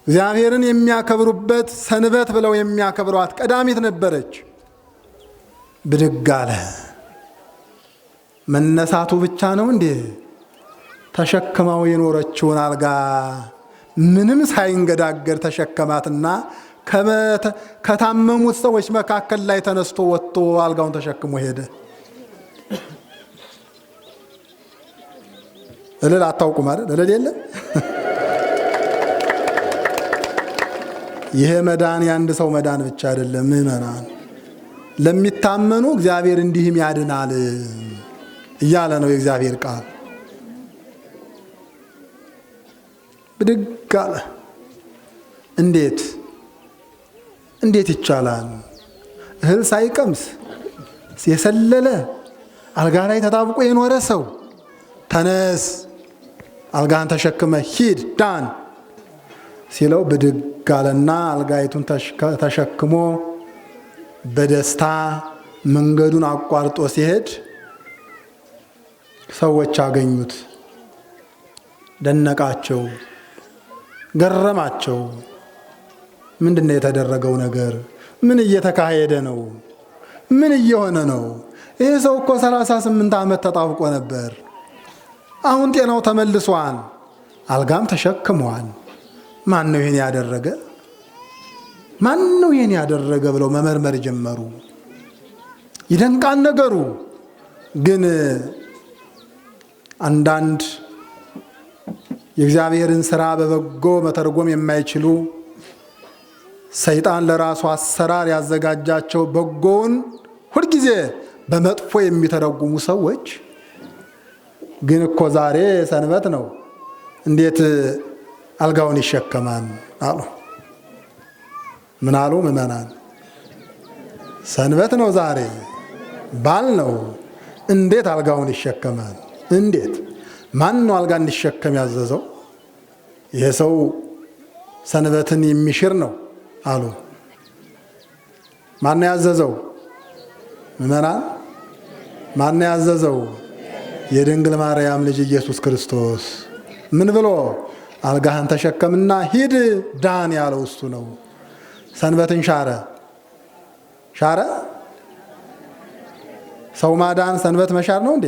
እግዚአብሔርን የሚያከብሩበት ሰንበት ብለው የሚያከብሯት ቀዳሚት ነበረች። ብድግ አለ። መነሳቱ ብቻ ነው እንዴ? ተሸክመው የኖረችውን አልጋ ምንም ሳይንገዳገድ ተሸከማትና ከታመሙት ሰዎች መካከል ላይ ተነስቶ ወጥቶ አልጋውን ተሸክሞ ሄደ። እልል አታውቁም አይደል? እልል የለም። ይሄ መዳን የአንድ ሰው መዳን ብቻ አይደለም። ምዕመናን፣ ለሚታመኑ እግዚአብሔር እንዲህም ያድናል እያለ ነው የእግዚአብሔር ቃል። ብድግ አለ። እንዴት እንዴት ይቻላል? እህል ሳይቀምስ፣ የሰለለ፣ አልጋ ላይ ተጣብቆ የኖረ ሰው ተነስ፣ አልጋህን ተሸክመ ሂድ፣ ዳን ሲለው ብድግ አለና አልጋይቱን ተሸክሞ በደስታ መንገዱን አቋርጦ ሲሄድ ሰዎች አገኙት። ደነቃቸው፣ ገረማቸው። ምንድን ነው የተደረገው ነገር? ምን እየተካሄደ ነው? ምን እየሆነ ነው? ይህ ሰው እኮ 38 ዓመት ተጣብቆ ነበር። አሁን ጤናው ተመልሷል፣ አልጋም ተሸክሟል። ማን ነው ይህን ያደረገ? ማን ነው ይህን ያደረገ ብለው መመርመር ጀመሩ። ይደንቃል ነገሩ። ግን አንዳንድ የእግዚአብሔርን ስራ በበጎ መተርጎም የማይችሉ፣ ሰይጣን ለራሱ አሰራር ያዘጋጃቸው፣ በጎውን ሁልጊዜ በመጥፎ የሚተረጉሙ ሰዎች ግን እኮ ዛሬ ሰንበት ነው፣ እንዴት አልጋውን ይሸከማል አሉ። ምን አሉ ምዕመናን? ሰንበት ነው ዛሬ፣ ባል ነው፣ እንዴት አልጋውን ይሸከማል? እንዴት? ማን ነው አልጋ እንዲሸከም ያዘዘው? ይሄ ሰው ሰንበትን የሚሽር ነው አሉ። ማን ነው ያዘዘው? ምዕመናን፣ ማን ነው ያዘዘው? የድንግል ማርያም ልጅ ኢየሱስ ክርስቶስ። ምን ብሎ? አልጋህን ተሸከምና ሂድ፣ ዳን ያለው እሱ ነው። ሰንበትን ሻረ ሻረ። ሰው ማዳን ሰንበት መሻር ነው እንዴ?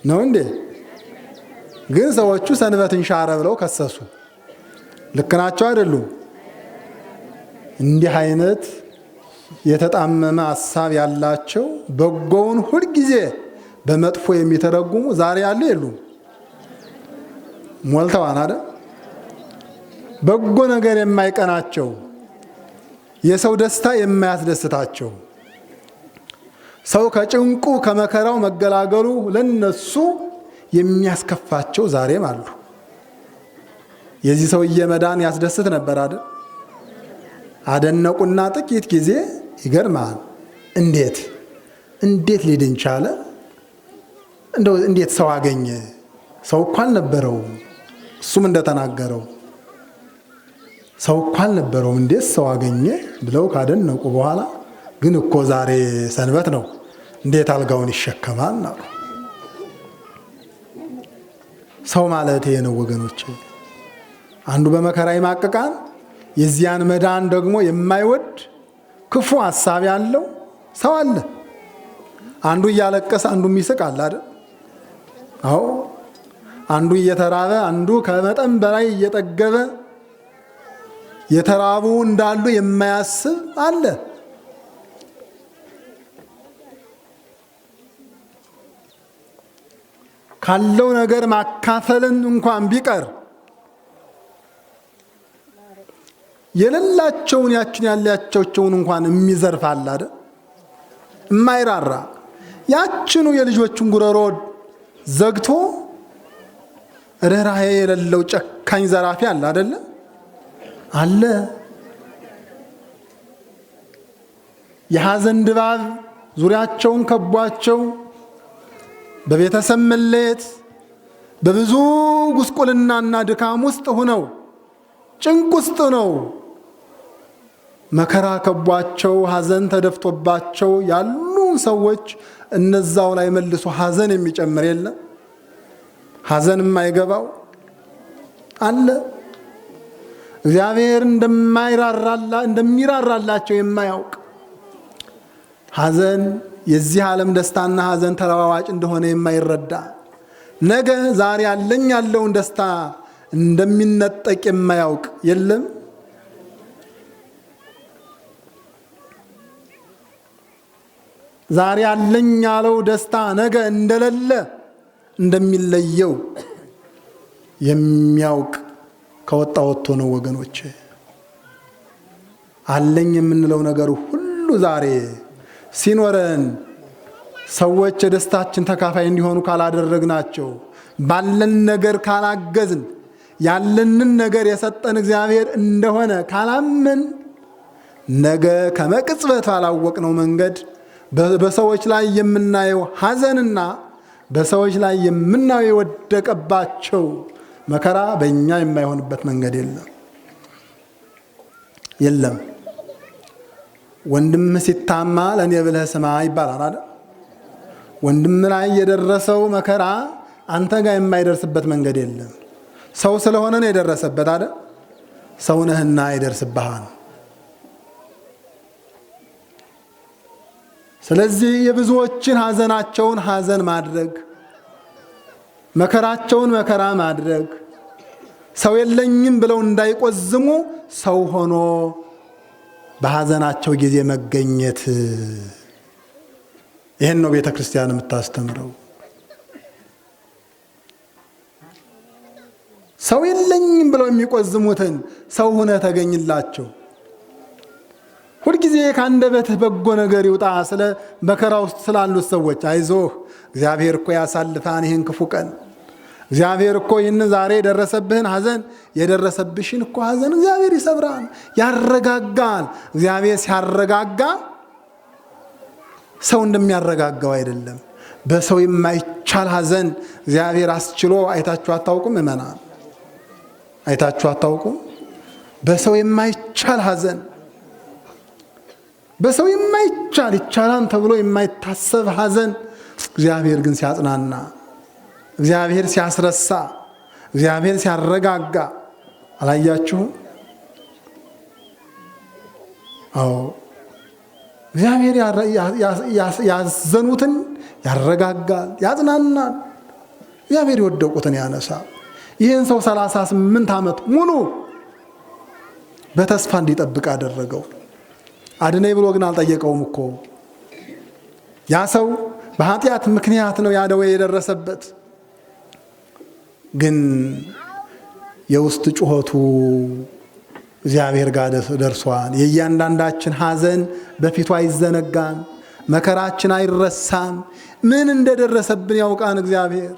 ነው እንዴ? ግን ሰዎቹ ሰንበትን ሻረ ብለው ከሰሱ። ልክ ናቸው አይደሉም? እንዲህ አይነት የተጣመመ ሀሳብ ያላቸው፣ በጎውን ሁልጊዜ በመጥፎ የሚተረጉሙ ዛሬ ያሉ የሉም? ሞልተዋል አይደል? በጎ ነገር የማይቀናቸው፣ የሰው ደስታ የማያስደስታቸው፣ ሰው ከጭንቁ ከመከራው መገላገሉ ለነሱ የሚያስከፋቸው ዛሬም አሉ። የዚህ ሰውዬ መዳን ያስደስት ነበር አይደል? አደነቁና ጥቂት ጊዜ ይገርማል። እንዴት እንዴት ሊድን ቻለ? እንደው እንዴት ሰው አገኘ? ሰው እኮ አልነበረውም። እሱም እንደተናገረው ሰው እኮ አልነበረውም፣ እንዴት ሰው አገኘ ብለው ካደነቁ በኋላ ግን እኮ ዛሬ ሰንበት ነው፣ እንዴት አልጋውን ይሸከማል አሉ። ሰው ማለት ይሄ ነው ወገኖች። አንዱ በመከራ ይማቅቃል፣ የዚያን መዳን ደግሞ የማይወድ ክፉ ሀሳብ ያለው ሰው አለ። አንዱ እያለቀሰ አንዱ የሚስቅ አለ አይደል? አዎ። አንዱ እየተራበ አንዱ ከመጠን በላይ እየጠገበ የተራቡ እንዳሉ የማያስብ አለ። ካለው ነገር ማካፈልን እንኳን ቢቀር የሌላቸውን ያችን ያላቸውን እንኳን የሚዘርፍ አለ አይደል? የማይራራ ያችኑ የልጆቹን ጉረሮ ዘግቶ ርኅራኄ የሌለው ጨካኝ ዘራፊ አለ አይደለ? አለ። የሐዘን ድባብ ዙሪያቸውን ከቧቸው በቤተሰብ መለየት በብዙ ጉስቁልናና ድካም ውስጥ ሆነው ጭንቅ ውስጥ ነው መከራ ከቧቸው ሐዘን ተደፍቶባቸው ያሉ ሰዎች እነዛው ላይ መልሶ ሐዘን የሚጨምር የለም። ሐዘን የማይገባው አለ። እግዚአብሔር እንደሚራራላቸው የማያውቅ ሐዘን የዚህ ዓለም ደስታና ሐዘን ተለዋዋጭ እንደሆነ የማይረዳ ነገ ዛሬ ያለኝ ያለውን ደስታ እንደሚነጠቅ የማያውቅ የለም። ዛሬ ያለኝ ያለው ደስታ ነገ እንደሌለ እንደሚለየው የሚያውቅ ከወጣ ወጥቶ ነው ወገኖች። አለኝ የምንለው ነገር ሁሉ ዛሬ ሲኖረን ሰዎች የደስታችን ተካፋይ እንዲሆኑ ካላደረግናቸው፣ ባለን ነገር ካላገዝን፣ ያለንን ነገር የሰጠን እግዚአብሔር እንደሆነ ካላመን ነገ ከመቅጽበት ባላወቅነው መንገድ በሰዎች ላይ የምናየው ሐዘንና በሰዎች ላይ የምናየው የወደቀባቸው መከራ በእኛ የማይሆንበት መንገድ የለም የለም። ወንድም ሲታማ ለእኔ ብለህ ስማ ይባላል አይደል? ወንድም ላይ የደረሰው መከራ አንተ ጋር የማይደርስበት መንገድ የለም። ሰው ስለሆነ ነው የደረሰበት አይደል? ሰው ነህና ይደርስብሃል። ስለዚህ የብዙዎችን ሐዘናቸውን ሐዘን ማድረግ፣ መከራቸውን መከራ ማድረግ፣ ሰው የለኝም ብለው እንዳይቆዝሙ ሰው ሆኖ በሐዘናቸው ጊዜ መገኘት፣ ይህን ነው ቤተ ክርስቲያን የምታስተምረው። ሰው የለኝም ብለው የሚቆዝሙትን ሰው ሆነ ተገኝላቸው። ሁልጊዜ ከአንደበትህ በጎ ነገር ይውጣ። ስለ መከራ ውስጥ ስላሉት ሰዎች አይዞህ፣ እግዚአብሔር እኮ ያሳልፋን ይህን ክፉ ቀን፣ እግዚአብሔር እኮ ይህን ዛሬ የደረሰብህን ሐዘን የደረሰብሽን እኮ ሐዘን እግዚአብሔር ይሰብራል፣ ያረጋጋል። እግዚአብሔር ሲያረጋጋ ሰው እንደሚያረጋጋው አይደለም። በሰው የማይቻል ሐዘን እግዚአብሔር አስችሎ አይታችሁ አታውቁም? እመናን አይታችሁ አታውቁም? በሰው የማይቻል ሐዘን በሰው የማይቻል ይቻላል ተብሎ የማይታሰብ ሐዘን እግዚአብሔር ግን ሲያጽናና፣ እግዚአብሔር ሲያስረሳ፣ እግዚአብሔር ሲያረጋጋ አላያችሁም? አዎ፣ እግዚአብሔር ያዘኑትን ያረጋጋል፣ ያጽናናል። እግዚአብሔር የወደቁትን ያነሳል። ይህን ሰው 38 ዓመት ሙሉ በተስፋ እንዲጠብቅ አደረገው። አድነኝ ብሎ ግን አልጠየቀውም እኮ። ያ ሰው በኃጢአት ምክንያት ነው ያ ደዌ የደረሰበት። ግን የውስጥ ጩኸቱ እግዚአብሔር ጋር ደርሷል። የእያንዳንዳችን ሐዘን በፊቱ አይዘነጋም፣ መከራችን አይረሳም። ምን እንደደረሰብን ያውቃን እግዚአብሔር።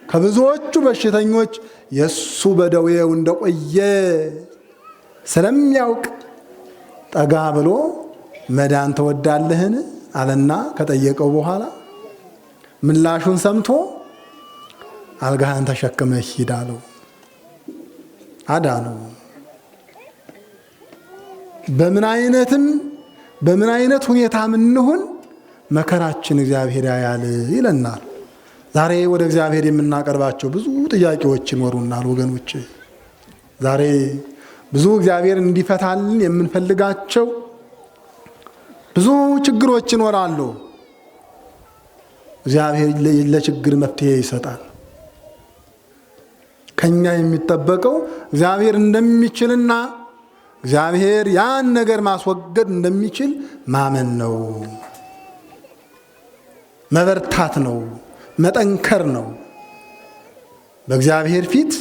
ከብዙዎቹ በሽተኞች የእሱ በደዌው እንደቆየ ስለሚያውቅ ጠጋ ብሎ መዳን ትወዳለህን አለና ከጠየቀው በኋላ ምላሹን ሰምቶ አልጋህን ተሸክመህ ሂድ አለው። አዳነው። በምን አይነትም በምን አይነት ሁኔታም እንሁን መከራችን እግዚአብሔር ያያል ይለናል። ዛሬ ወደ እግዚአብሔር የምናቀርባቸው ብዙ ጥያቄዎች ይኖሩናል ወገኖች። ዛሬ ብዙ እግዚአብሔር እንዲፈታልን የምንፈልጋቸው ብዙ ችግሮች ይኖራሉ። እግዚአብሔር ለችግር መፍትሄ ይሰጣል። ከኛ የሚጠበቀው እግዚአብሔር እንደሚችልና እግዚአብሔር ያን ነገር ማስወገድ እንደሚችል ማመን ነው፣ መበርታት ነው፣ መጠንከር ነው። በእግዚአብሔር ፊት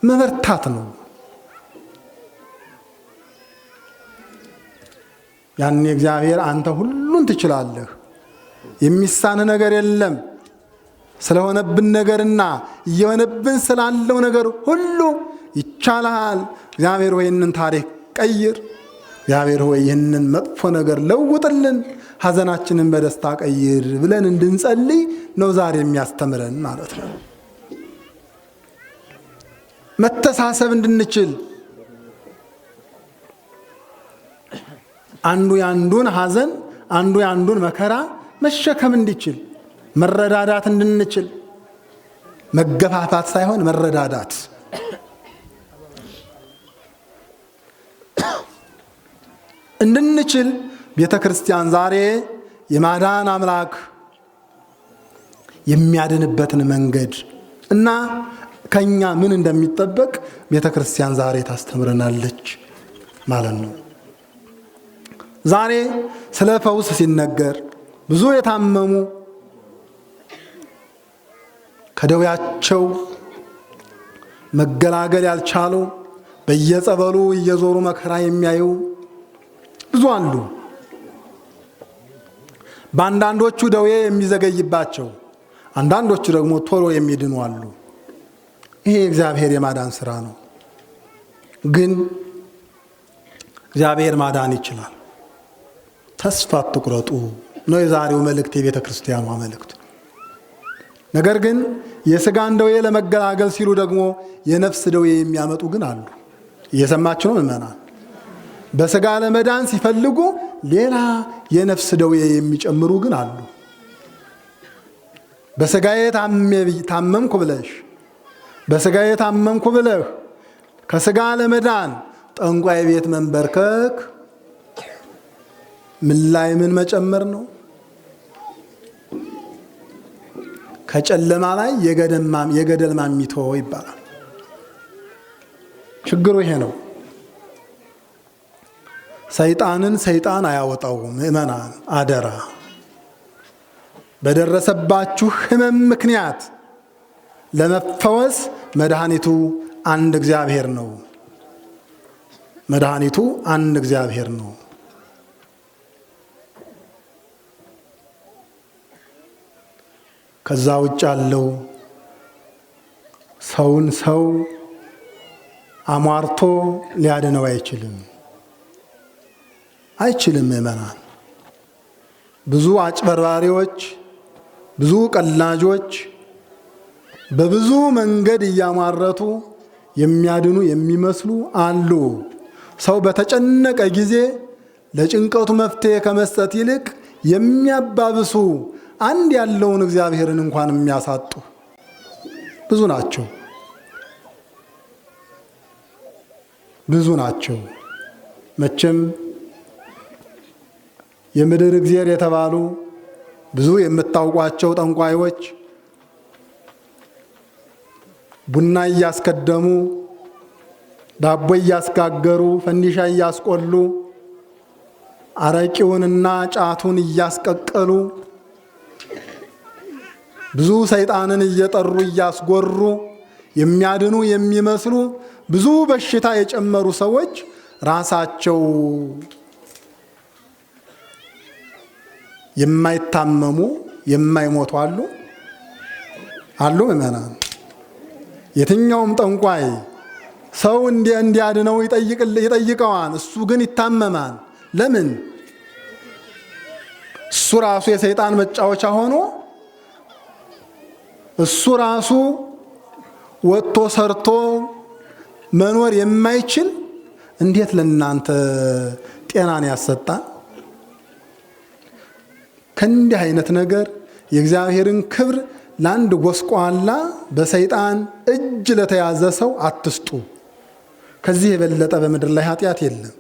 መበርታት ነው። ያኔ እግዚአብሔር አንተ ሁሉን ትችላለህ፣ የሚሳንህ ነገር የለም፣ ስለሆነብን ነገርና እየሆነብን ስላለው ነገር ሁሉ ይቻልሃል። እግዚአብሔር ሆይ ይህንን ታሪክ ቀይር፣ እግዚአብሔር ሆይ ይህንን መጥፎ ነገር ለውጥልን፣ ሐዘናችንን በደስታ ቀይር ብለን እንድንጸልይ ነው ዛሬ የሚያስተምረን ማለት ነው። መተሳሰብ እንድንችል አንዱ ያንዱን ሐዘን አንዱ ያንዱን መከራ መሸከም እንዲችል መረዳዳት እንድንችል፣ መገፋፋት ሳይሆን መረዳዳት፣ እንድንችል ቤተ ክርስቲያን ዛሬ የማዳን አምላክ የሚያድንበትን መንገድ እና ከኛ ምን እንደሚጠበቅ ቤተ ክርስቲያን ዛሬ ታስተምረናለች ማለት ነው። ዛሬ ስለ ፈውስ ሲነገር ብዙ የታመሙ ከደዌያቸው መገላገል ያልቻሉ በየጸበሉ እየዞሩ መከራ የሚያዩ ብዙ አሉ። በአንዳንዶቹ ደዌ የሚዘገይባቸው፣ አንዳንዶቹ ደግሞ ቶሎ የሚድኑ አሉ። ይሄ የእግዚአብሔር የማዳን ስራ ነው። ግን እግዚአብሔር ማዳን ይችላል። ተስፋ አትቁረጡ ነው የዛሬው መልእክት፣ የቤተ ክርስቲያኗ መልእክት። ነገር ግን የስጋን ደዌ ለመገላገል ሲሉ ደግሞ የነፍስ ደዌ የሚያመጡ ግን አሉ። እየሰማችሁ ነው ምዕመናን? በስጋ ለመዳን ሲፈልጉ ሌላ የነፍስ ደዌ የሚጨምሩ ግን አሉ። በስጋዬ ታመምኩ ብለሽ፣ በስጋዬ ታመምኩ ብለህ ከስጋ ለመዳን ጠንቋይ ቤት መንበርከክ ምን ላይ ምን መጨመር ነው? ከጨለማ ላይ የገደል ማሚቶ ይባላል። ችግሩ ይሄ ነው። ሰይጣንን ሰይጣን አያወጣውም። ምዕመናን አደራ፣ በደረሰባችሁ ሕመም ምክንያት ለመፈወስ መድኃኒቱ አንድ እግዚአብሔር ነው። መድኃኒቱ አንድ እግዚአብሔር ነው። ከዛ ውጭ ያለው ሰውን ሰው አሟርቶ ሊያድነው አይችልም፣ አይችልም። ምዕመናን፣ ብዙ አጭበርባሪዎች፣ ብዙ ቀላጆች በብዙ መንገድ እያሟረቱ የሚያድኑ የሚመስሉ አሉ። ሰው በተጨነቀ ጊዜ ለጭንቀቱ መፍትሄ ከመስጠት ይልቅ የሚያባብሱ፣ አንድ ያለውን እግዚአብሔርን እንኳን የሚያሳጡ ብዙ ናቸው፣ ብዙ ናቸው። መቼም የምድር እግዚአብሔር የተባሉ ብዙ የምታውቋቸው ጠንቋዮች ቡና እያስከደሙ፣ ዳቦ እያስጋገሩ፣ ፈንዲሻ እያስቆሉ፣ አረቂውንና ጫቱን እያስቀቀሉ፣ ብዙ ሰይጣንን እየጠሩ እያስጎሩ የሚያድኑ የሚመስሉ ብዙ በሽታ የጨመሩ ሰዎች ራሳቸው የማይታመሙ የማይሞቱ አሉ አሉ። ምዕመናን፣ የትኛውም ጠንቋይ ሰው እንዲያድነው ይጠይቀዋል። እሱ ግን ይታመማል። ለምን? እሱ ራሱ የሰይጣን መጫወቻ ሆኖ እሱ ራሱ ወጥቶ ሰርቶ መኖር የማይችል እንዴት ለእናንተ ጤናን ያሰጣል? ከእንዲህ አይነት ነገር የእግዚአብሔርን ክብር ለአንድ ጎስቋላ በሰይጣን እጅ ለተያዘ ሰው አትስጡ። ከዚህ የበለጠ በምድር ላይ ኃጢአት የለም።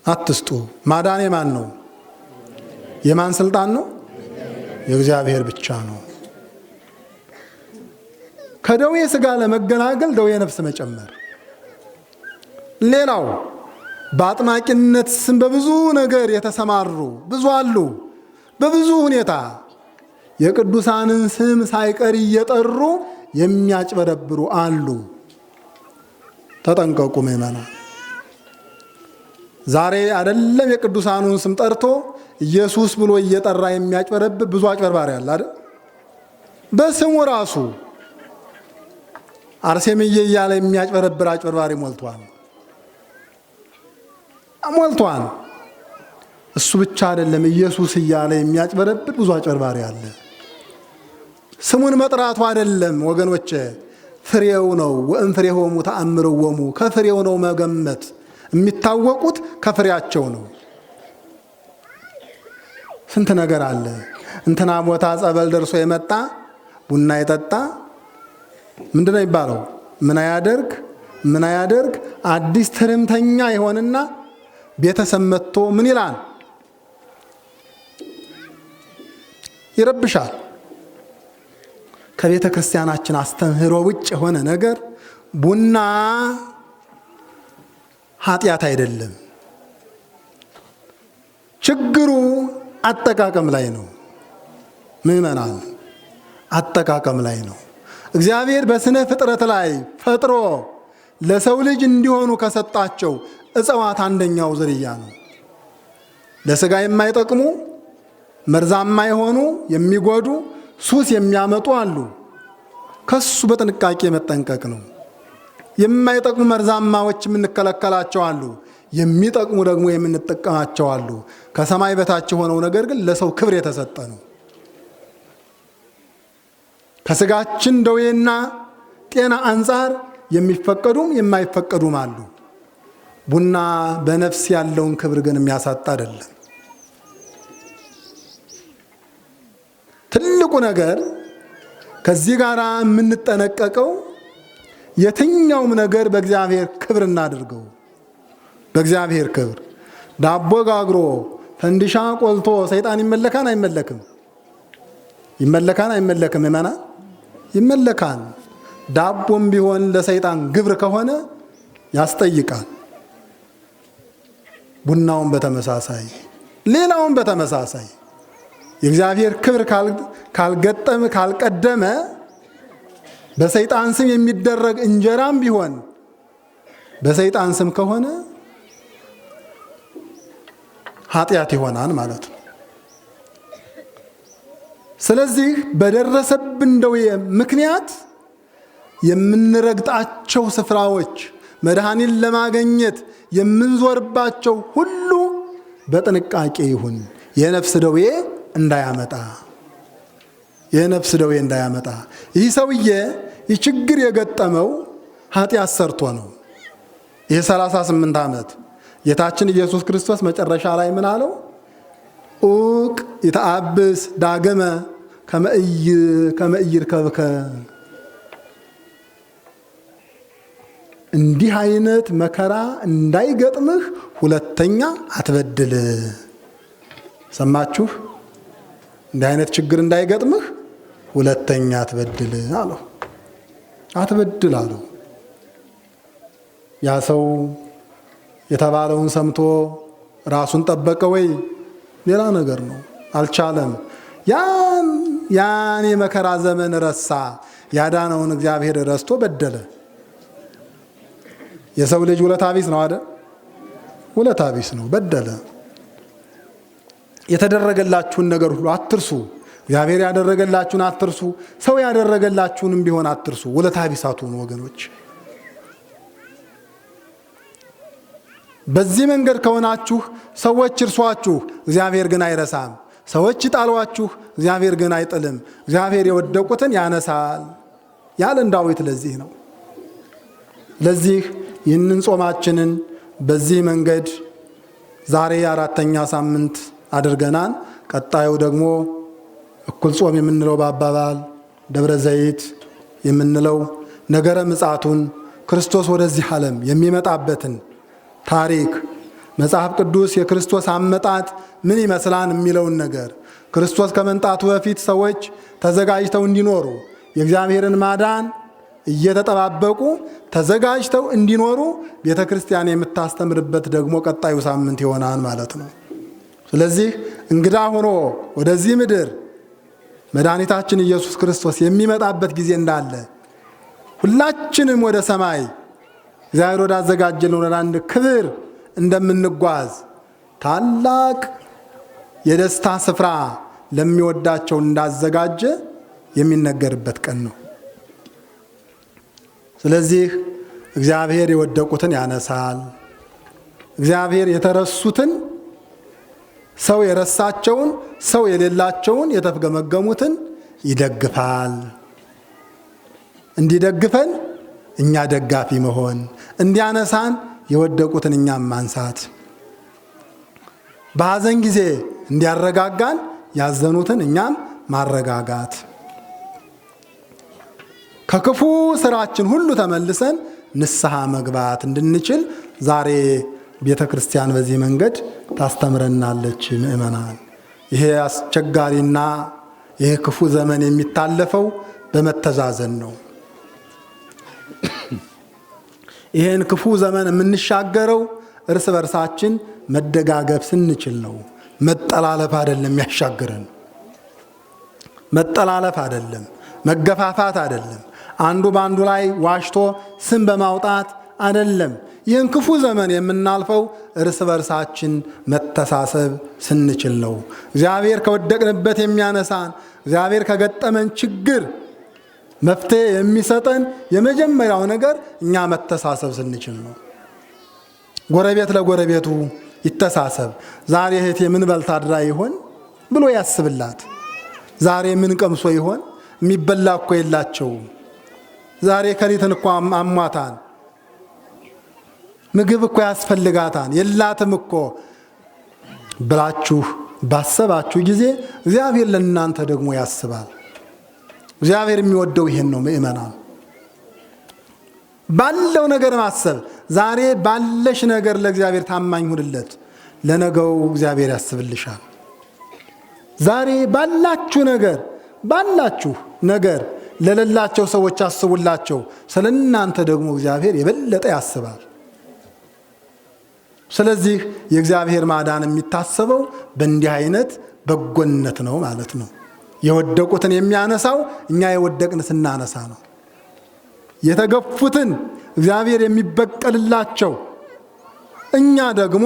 አትስጡ። ማዳን የማን ነው? የማን ስልጣን ነው? የእግዚአብሔር ብቻ ነው። ከደዌ ሥጋ ለመገላገል ደዌ ነፍስ መጨመር። ሌላው በአጥማቂነት ስም በብዙ ነገር የተሰማሩ ብዙ አሉ። በብዙ ሁኔታ የቅዱሳንን ስም ሳይቀር እየጠሩ የሚያጭበረብሩ አሉ። ተጠንቀቁ ምዕመናን። ዛሬ አይደለም የቅዱሳኑን ስም ጠርቶ ኢየሱስ ብሎ እየጠራ የሚያጭበረብር ብዙ አጭበርባሪ አለ አይደል? በስሙ ራሱ አርሴምዬ እያለ የሚያጭበረብር አጭበርባሪ ሞልቷል ሞልቷል። እሱ ብቻ አይደለም፣ ኢየሱስ እያለ የሚያጭበረብር ብዙ አጭበርባሪ አለ። ስሙን መጥራቱ አይደለም ወገኖቼ፣ ፍሬው ነው። ወእምፍሬሆሙ ተአምርዎሙ፣ ከፍሬው ነው መገመት። የሚታወቁት ከፍሬያቸው ነው። ስንት ነገር አለ። እንትና ቦታ ጸበል ደርሶ የመጣ ቡና የጠጣ ምንድነው የሚባለው? ምን አያደርግ ምን አያደርግ አዲስ ትርምተኛ የሆንና ቤተሰብ መጥቶ ምን ይላል? ይረብሻል። ከቤተ ክርስቲያናችን አስተምህሮ ውጭ የሆነ ነገር ቡና ኃጢአት አይደለም። ችግሩ አጠቃቀም ላይ ነው። ምዕመናን፣ አጠቃቀም ላይ ነው። እግዚአብሔር በስነ ፍጥረት ላይ ፈጥሮ ለሰው ልጅ እንዲሆኑ ከሰጣቸው እጽዋት አንደኛው ዝርያ ነው። ለስጋ የማይጠቅሙ፣ መርዛማ የሆኑ፣ የሚጎዱ፣ ሱስ የሚያመጡ አሉ። ከሱ በጥንቃቄ መጠንቀቅ ነው። የማይጠቅሙ መርዛማዎች የምንከለከላቸው አሉ። የሚጠቅሙ ደግሞ የምንጠቀማቸው አሉ። ከሰማይ በታች የሆነው ነገር ግን ለሰው ክብር የተሰጠ ነው። ከስጋችን ደዌና ጤና አንጻር የሚፈቀዱም የማይፈቀዱም አሉ። ቡና በነፍስ ያለውን ክብር ግን የሚያሳጣ አይደለም። ትልቁ ነገር ከዚህ ጋር የምንጠነቀቀው የትኛውም ነገር በእግዚአብሔር ክብር እናድርገው። በእግዚአብሔር ክብር ዳቦ ጋግሮ ፈንዲሻ ቆልቶ ሰይጣን ይመለካን አይመለክም? ይመለካን አይመለክም? ምዕመናን፣ ይመለካን። ዳቦም ቢሆን ለሰይጣን ግብር ከሆነ ያስጠይቃል። ቡናውን በተመሳሳይ፣ ሌላውን በተመሳሳይ የእግዚአብሔር ክብር ካልገጠመ፣ ካልቀደመ፣ በሰይጣን ስም የሚደረግ እንጀራም ቢሆን በሰይጣን ስም ከሆነ ኃጢአት ይሆናል ማለት ነው። ስለዚህ በደረሰብን ደዌ ምክንያት የምንረግጣቸው ስፍራዎች፣ መድኃኒት ለማግኘት የምንዞርባቸው ሁሉ በጥንቃቄ ይሁን፣ የነፍስ ደዌ እንዳያመጣ፣ የነፍስ ደዌ እንዳያመጣ። ይህ ሰውዬ ይህ ችግር የገጠመው ኃጢአት ሰርቶ ነው። ይህ 38 ዓመት ጌታችን ኢየሱስ ክርስቶስ መጨረሻ ላይ ምን አለው? ኡቅ ይተአብስ ዳግመ ከመ ኢይርከብከ። እንዲህ አይነት መከራ እንዳይገጥምህ ሁለተኛ አትበድል። ሰማችሁ? እንዲህ አይነት ችግር እንዳይገጥምህ ሁለተኛ አትበድል አለው። አትበድል አለው። ያ ሰው የተባለውን ሰምቶ ራሱን ጠበቀ ወይ? ሌላ ነገር ነው። አልቻለም። ያን የመከራ ዘመን ረሳ። ያዳነውን እግዚአብሔር ረስቶ በደለ። የሰው ልጅ ውለታ ቢስ ነው አይደል? ውለታ ቢስ ነው። በደለ። የተደረገላችሁን ነገር ሁሉ አትርሱ። እግዚአብሔር ያደረገላችሁን አትርሱ። ሰው ያደረገላችሁንም ቢሆን አትርሱ። ውለታ ቢስ አትሁኑ ወገኖች። በዚህ መንገድ ከሆናችሁ ሰዎች ይርሷችሁ፣ እግዚአብሔር ግን አይረሳም። ሰዎች ይጣሏችሁ፣ እግዚአብሔር ግን አይጥልም። እግዚአብሔር የወደቁትን ያነሳል ያለን ዳዊት ለዚህ ነው። ለዚህ ይህንን ጾማችንን በዚህ መንገድ ዛሬ አራተኛ ሳምንት አድርገናል። ቀጣዩ ደግሞ እኩል ጾም የምንለው፣ በአባባል ደብረ ዘይት የምንለው፣ ነገረ ምጽአቱን፣ ክርስቶስ ወደዚህ ዓለም የሚመጣበትን ታሪክ፣ መጽሐፍ ቅዱስ የክርስቶስ አመጣጥ ምን ይመስላል የሚለውን ነገር፣ ክርስቶስ ከመምጣቱ በፊት ሰዎች ተዘጋጅተው እንዲኖሩ፣ የእግዚአብሔርን ማዳን እየተጠባበቁ ተዘጋጅተው እንዲኖሩ ቤተ ክርስቲያን የምታስተምርበት ደግሞ ቀጣዩ ሳምንት ይሆናል ማለት ነው። ስለዚህ እንግዳ ሆኖ ወደዚህ ምድር መድኃኒታችን ኢየሱስ ክርስቶስ የሚመጣበት ጊዜ እንዳለ ሁላችንም ወደ ሰማይ እግዚአብሔር ወዳዘጋጀልን ወደ አንድ ክብር እንደምንጓዝ ታላቅ የደስታ ስፍራ ለሚወዳቸው እንዳዘጋጀ የሚነገርበት ቀን ነው። ስለዚህ እግዚአብሔር የወደቁትን ያነሳል። እግዚአብሔር የተረሱትን፣ ሰው የረሳቸውን፣ ሰው የሌላቸውን፣ የተፍገመገሙትን ይደግፋል። እንዲደግፈን እኛ ደጋፊ መሆን፣ እንዲያነሳን የወደቁትን እኛም ማንሳት፣ በሐዘን ጊዜ እንዲያረጋጋን ያዘኑትን እኛም ማረጋጋት፣ ከክፉ ስራችን ሁሉ ተመልሰን ንስሐ መግባት እንድንችል ዛሬ ቤተ ክርስቲያን በዚህ መንገድ ታስተምረናለች። ምእመናን፣ ይሄ አስቸጋሪና ይሄ ክፉ ዘመን የሚታለፈው በመተዛዘን ነው። ይህን ክፉ ዘመን የምንሻገረው እርስ በርሳችን መደጋገፍ ስንችል ነው። መጠላለፍ አይደለም ያሻግረን። መጠላለፍ አይደለም፣ መገፋፋት አይደለም፣ አንዱ በአንዱ ላይ ዋሽቶ ስም በማውጣት አይደለም። ይህን ክፉ ዘመን የምናልፈው እርስ በርሳችን መተሳሰብ ስንችል ነው። እግዚአብሔር ከወደቅንበት የሚያነሳን፣ እግዚአብሔር ከገጠመን ችግር መፍትሄ የሚሰጠን የመጀመሪያው ነገር እኛ መተሳሰብ ስንችል ነው። ጎረቤት ለጎረቤቱ ይተሳሰብ። ዛሬ እህቴ ምን በልታ አድራ ይሆን ብሎ ያስብላት። ዛሬ ምን ቀምሶ ይሆን? የሚበላ እኮ የላቸውም። ዛሬ ከሊትን እኮ አሟታን፣ ምግብ እኮ ያስፈልጋታን፣ የላትም እኮ ብላችሁ ባሰባችሁ ጊዜ እግዚአብሔር ለእናንተ ደግሞ ያስባል። እግዚአብሔር የሚወደው ይሄን ነው። ምእመናን፣ ባለው ነገር ማሰብ። ዛሬ ባለሽ ነገር ለእግዚአብሔር ታማኝ ሁንለት፣ ለነገው እግዚአብሔር ያስብልሻል። ዛሬ ባላችሁ ነገር ባላችሁ ነገር ለሌላቸው ሰዎች አስቡላቸው፣ ስለ እናንተ ደግሞ እግዚአብሔር የበለጠ ያስባል። ስለዚህ የእግዚአብሔር ማዳን የሚታሰበው በእንዲህ አይነት በጎነት ነው ማለት ነው። የወደቁትን የሚያነሳው እኛ የወደቅን ስናነሳ ነው። የተገፉትን እግዚአብሔር የሚበቀልላቸው እኛ ደግሞ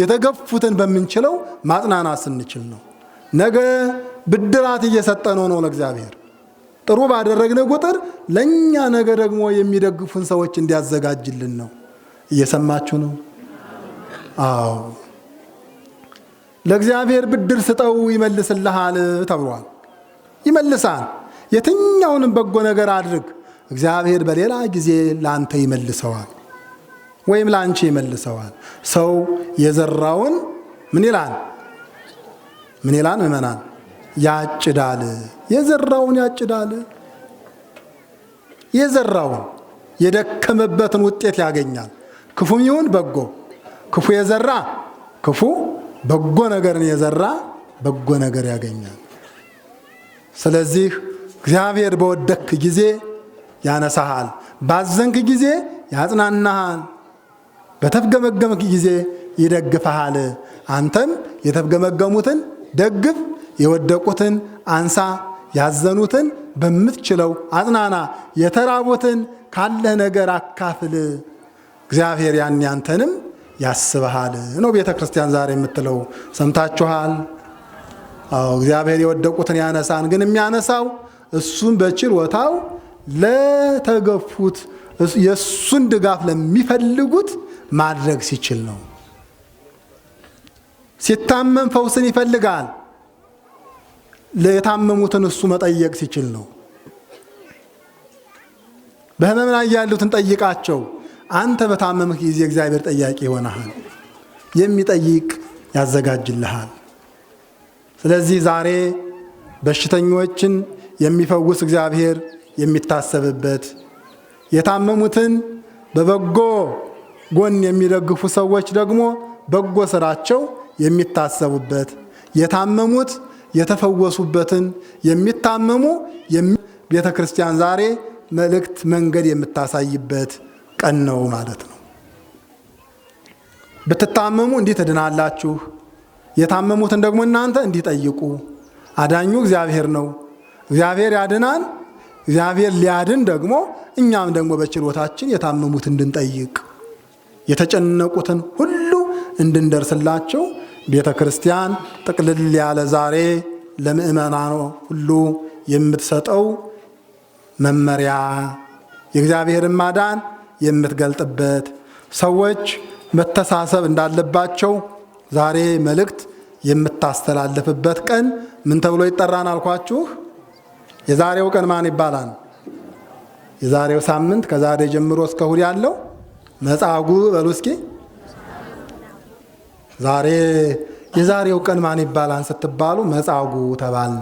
የተገፉትን በምንችለው ማጽናናት ስንችል ነው። ነገ ብድራት እየሰጠነው ነው ለእግዚአብሔር። ጥሩ ባደረግን ቁጥር ለእኛ ነገ ደግሞ የሚደግፉን ሰዎች እንዲያዘጋጅልን ነው። እየሰማችሁ ነው? አዎ። ለእግዚአብሔር ብድር ስጠው ይመልስልሃል ተብሏል። ይመልሳል። የትኛውንም በጎ ነገር አድርግ፣ እግዚአብሔር በሌላ ጊዜ ለአንተ ይመልሰዋል፣ ወይም ለአንቺ ይመልሰዋል። ሰው የዘራውን ምን ይላል? ምን ይላል? ምእመናን፣ ያጭዳል። የዘራውን ያጭዳል። የዘራውን የደከመበትን ውጤት ያገኛል። ክፉም ይሁን በጎ፣ ክፉ የዘራ ክፉ፣ በጎ ነገርን የዘራ በጎ ነገር ያገኛል። ስለዚህ እግዚአብሔር በወደክ ጊዜ ያነሳሃል፣ ባዘንክ ጊዜ ያጽናናሃል፣ በተፍገመገምክ ጊዜ ይደግፈሃል። አንተም የተፍገመገሙትን ደግፍ፣ የወደቁትን አንሳ፣ ያዘኑትን በምትችለው አጽናና፣ የተራቡትን ካለህ ነገር አካፍል። እግዚአብሔር ያን ያንተንም ያስብሃል ነው ቤተ ክርስቲያን ዛሬ የምትለው። ሰምታችኋል? አዎ፣ እግዚአብሔር የወደቁትን ያነሳን። ግን የሚያነሳው እሱን በችሎታው ለተገፉት የእሱን ድጋፍ ለሚፈልጉት ማድረግ ሲችል ነው። ሲታመም ፈውስን ይፈልጋል። ለየታመሙትን እሱ መጠየቅ ሲችል ነው። በሕመም ላይ ያሉትን ጠይቃቸው። አንተ በታመምህ ጊዜ እግዚአብሔር ጠያቂ ይሆናል። የሚጠይቅ ያዘጋጅልሃል። ስለዚህ ዛሬ በሽተኞችን የሚፈውስ እግዚአብሔር የሚታሰብበት፣ የታመሙትን በበጎ ጎን የሚደግፉ ሰዎች ደግሞ በጎ ስራቸው የሚታሰቡበት፣ የታመሙት የተፈወሱበትን የሚታመሙ ቤተ ክርስቲያን ዛሬ መልእክት መንገድ የምታሳይበት ቀን ነው ማለት ነው። ብትታመሙ እንዲህ ትድናላችሁ፣ የታመሙትን ደግሞ እናንተ እንዲህ ጠይቁ። አዳኙ እግዚአብሔር ነው። እግዚአብሔር ያድናል። እግዚአብሔር ሊያድን ደግሞ እኛም ደግሞ በችሎታችን የታመሙት እንድንጠይቅ የተጨነቁትን ሁሉ እንድንደርስላቸው ቤተ ክርስቲያን ጥቅልል ያለ ዛሬ ለምእመናኑ ሁሉ የምትሰጠው መመሪያ፣ የእግዚአብሔርን ማዳን የምትገልጥበት፣ ሰዎች መተሳሰብ እንዳለባቸው ዛሬ መልእክት የምታስተላልፍበት ቀን ምን ተብሎ ይጠራን አልኳችሁ? የዛሬው ቀን ማን ይባላል? የዛሬው ሳምንት ከዛሬ ጀምሮ እስከ እሑድ ያለው መጻጉዕ በሉ እስኪ። ዛሬ የዛሬው ቀን ማን ይባላል ስትባሉ መጻጉዕ ተባል።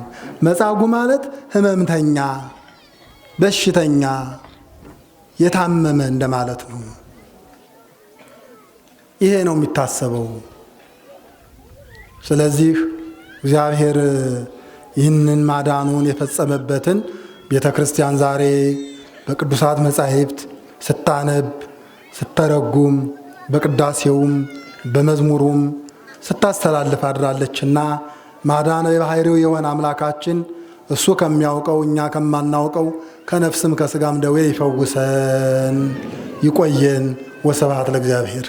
መጻጉዕ ማለት ሕመምተኛ፣ በሽተኛ፣ የታመመ እንደማለት ነው። ይሄ ነው የሚታሰበው። ስለዚህ እግዚአብሔር ይህንን ማዳኑን የፈጸመበትን ቤተ ክርስቲያን ዛሬ በቅዱሳት መጻሕፍት ስታነብ፣ ስተረጉም፣ በቅዳሴውም በመዝሙሩም ስታስተላልፍ አድራለችና ማዳነ የባሕርዩ የሆነ አምላካችን እሱ ከሚያውቀው እኛ ከማናውቀው ከነፍስም ከስጋም ደዌ ይፈውሰን፣ ይቆየን። ወስብሐት ለእግዚአብሔር።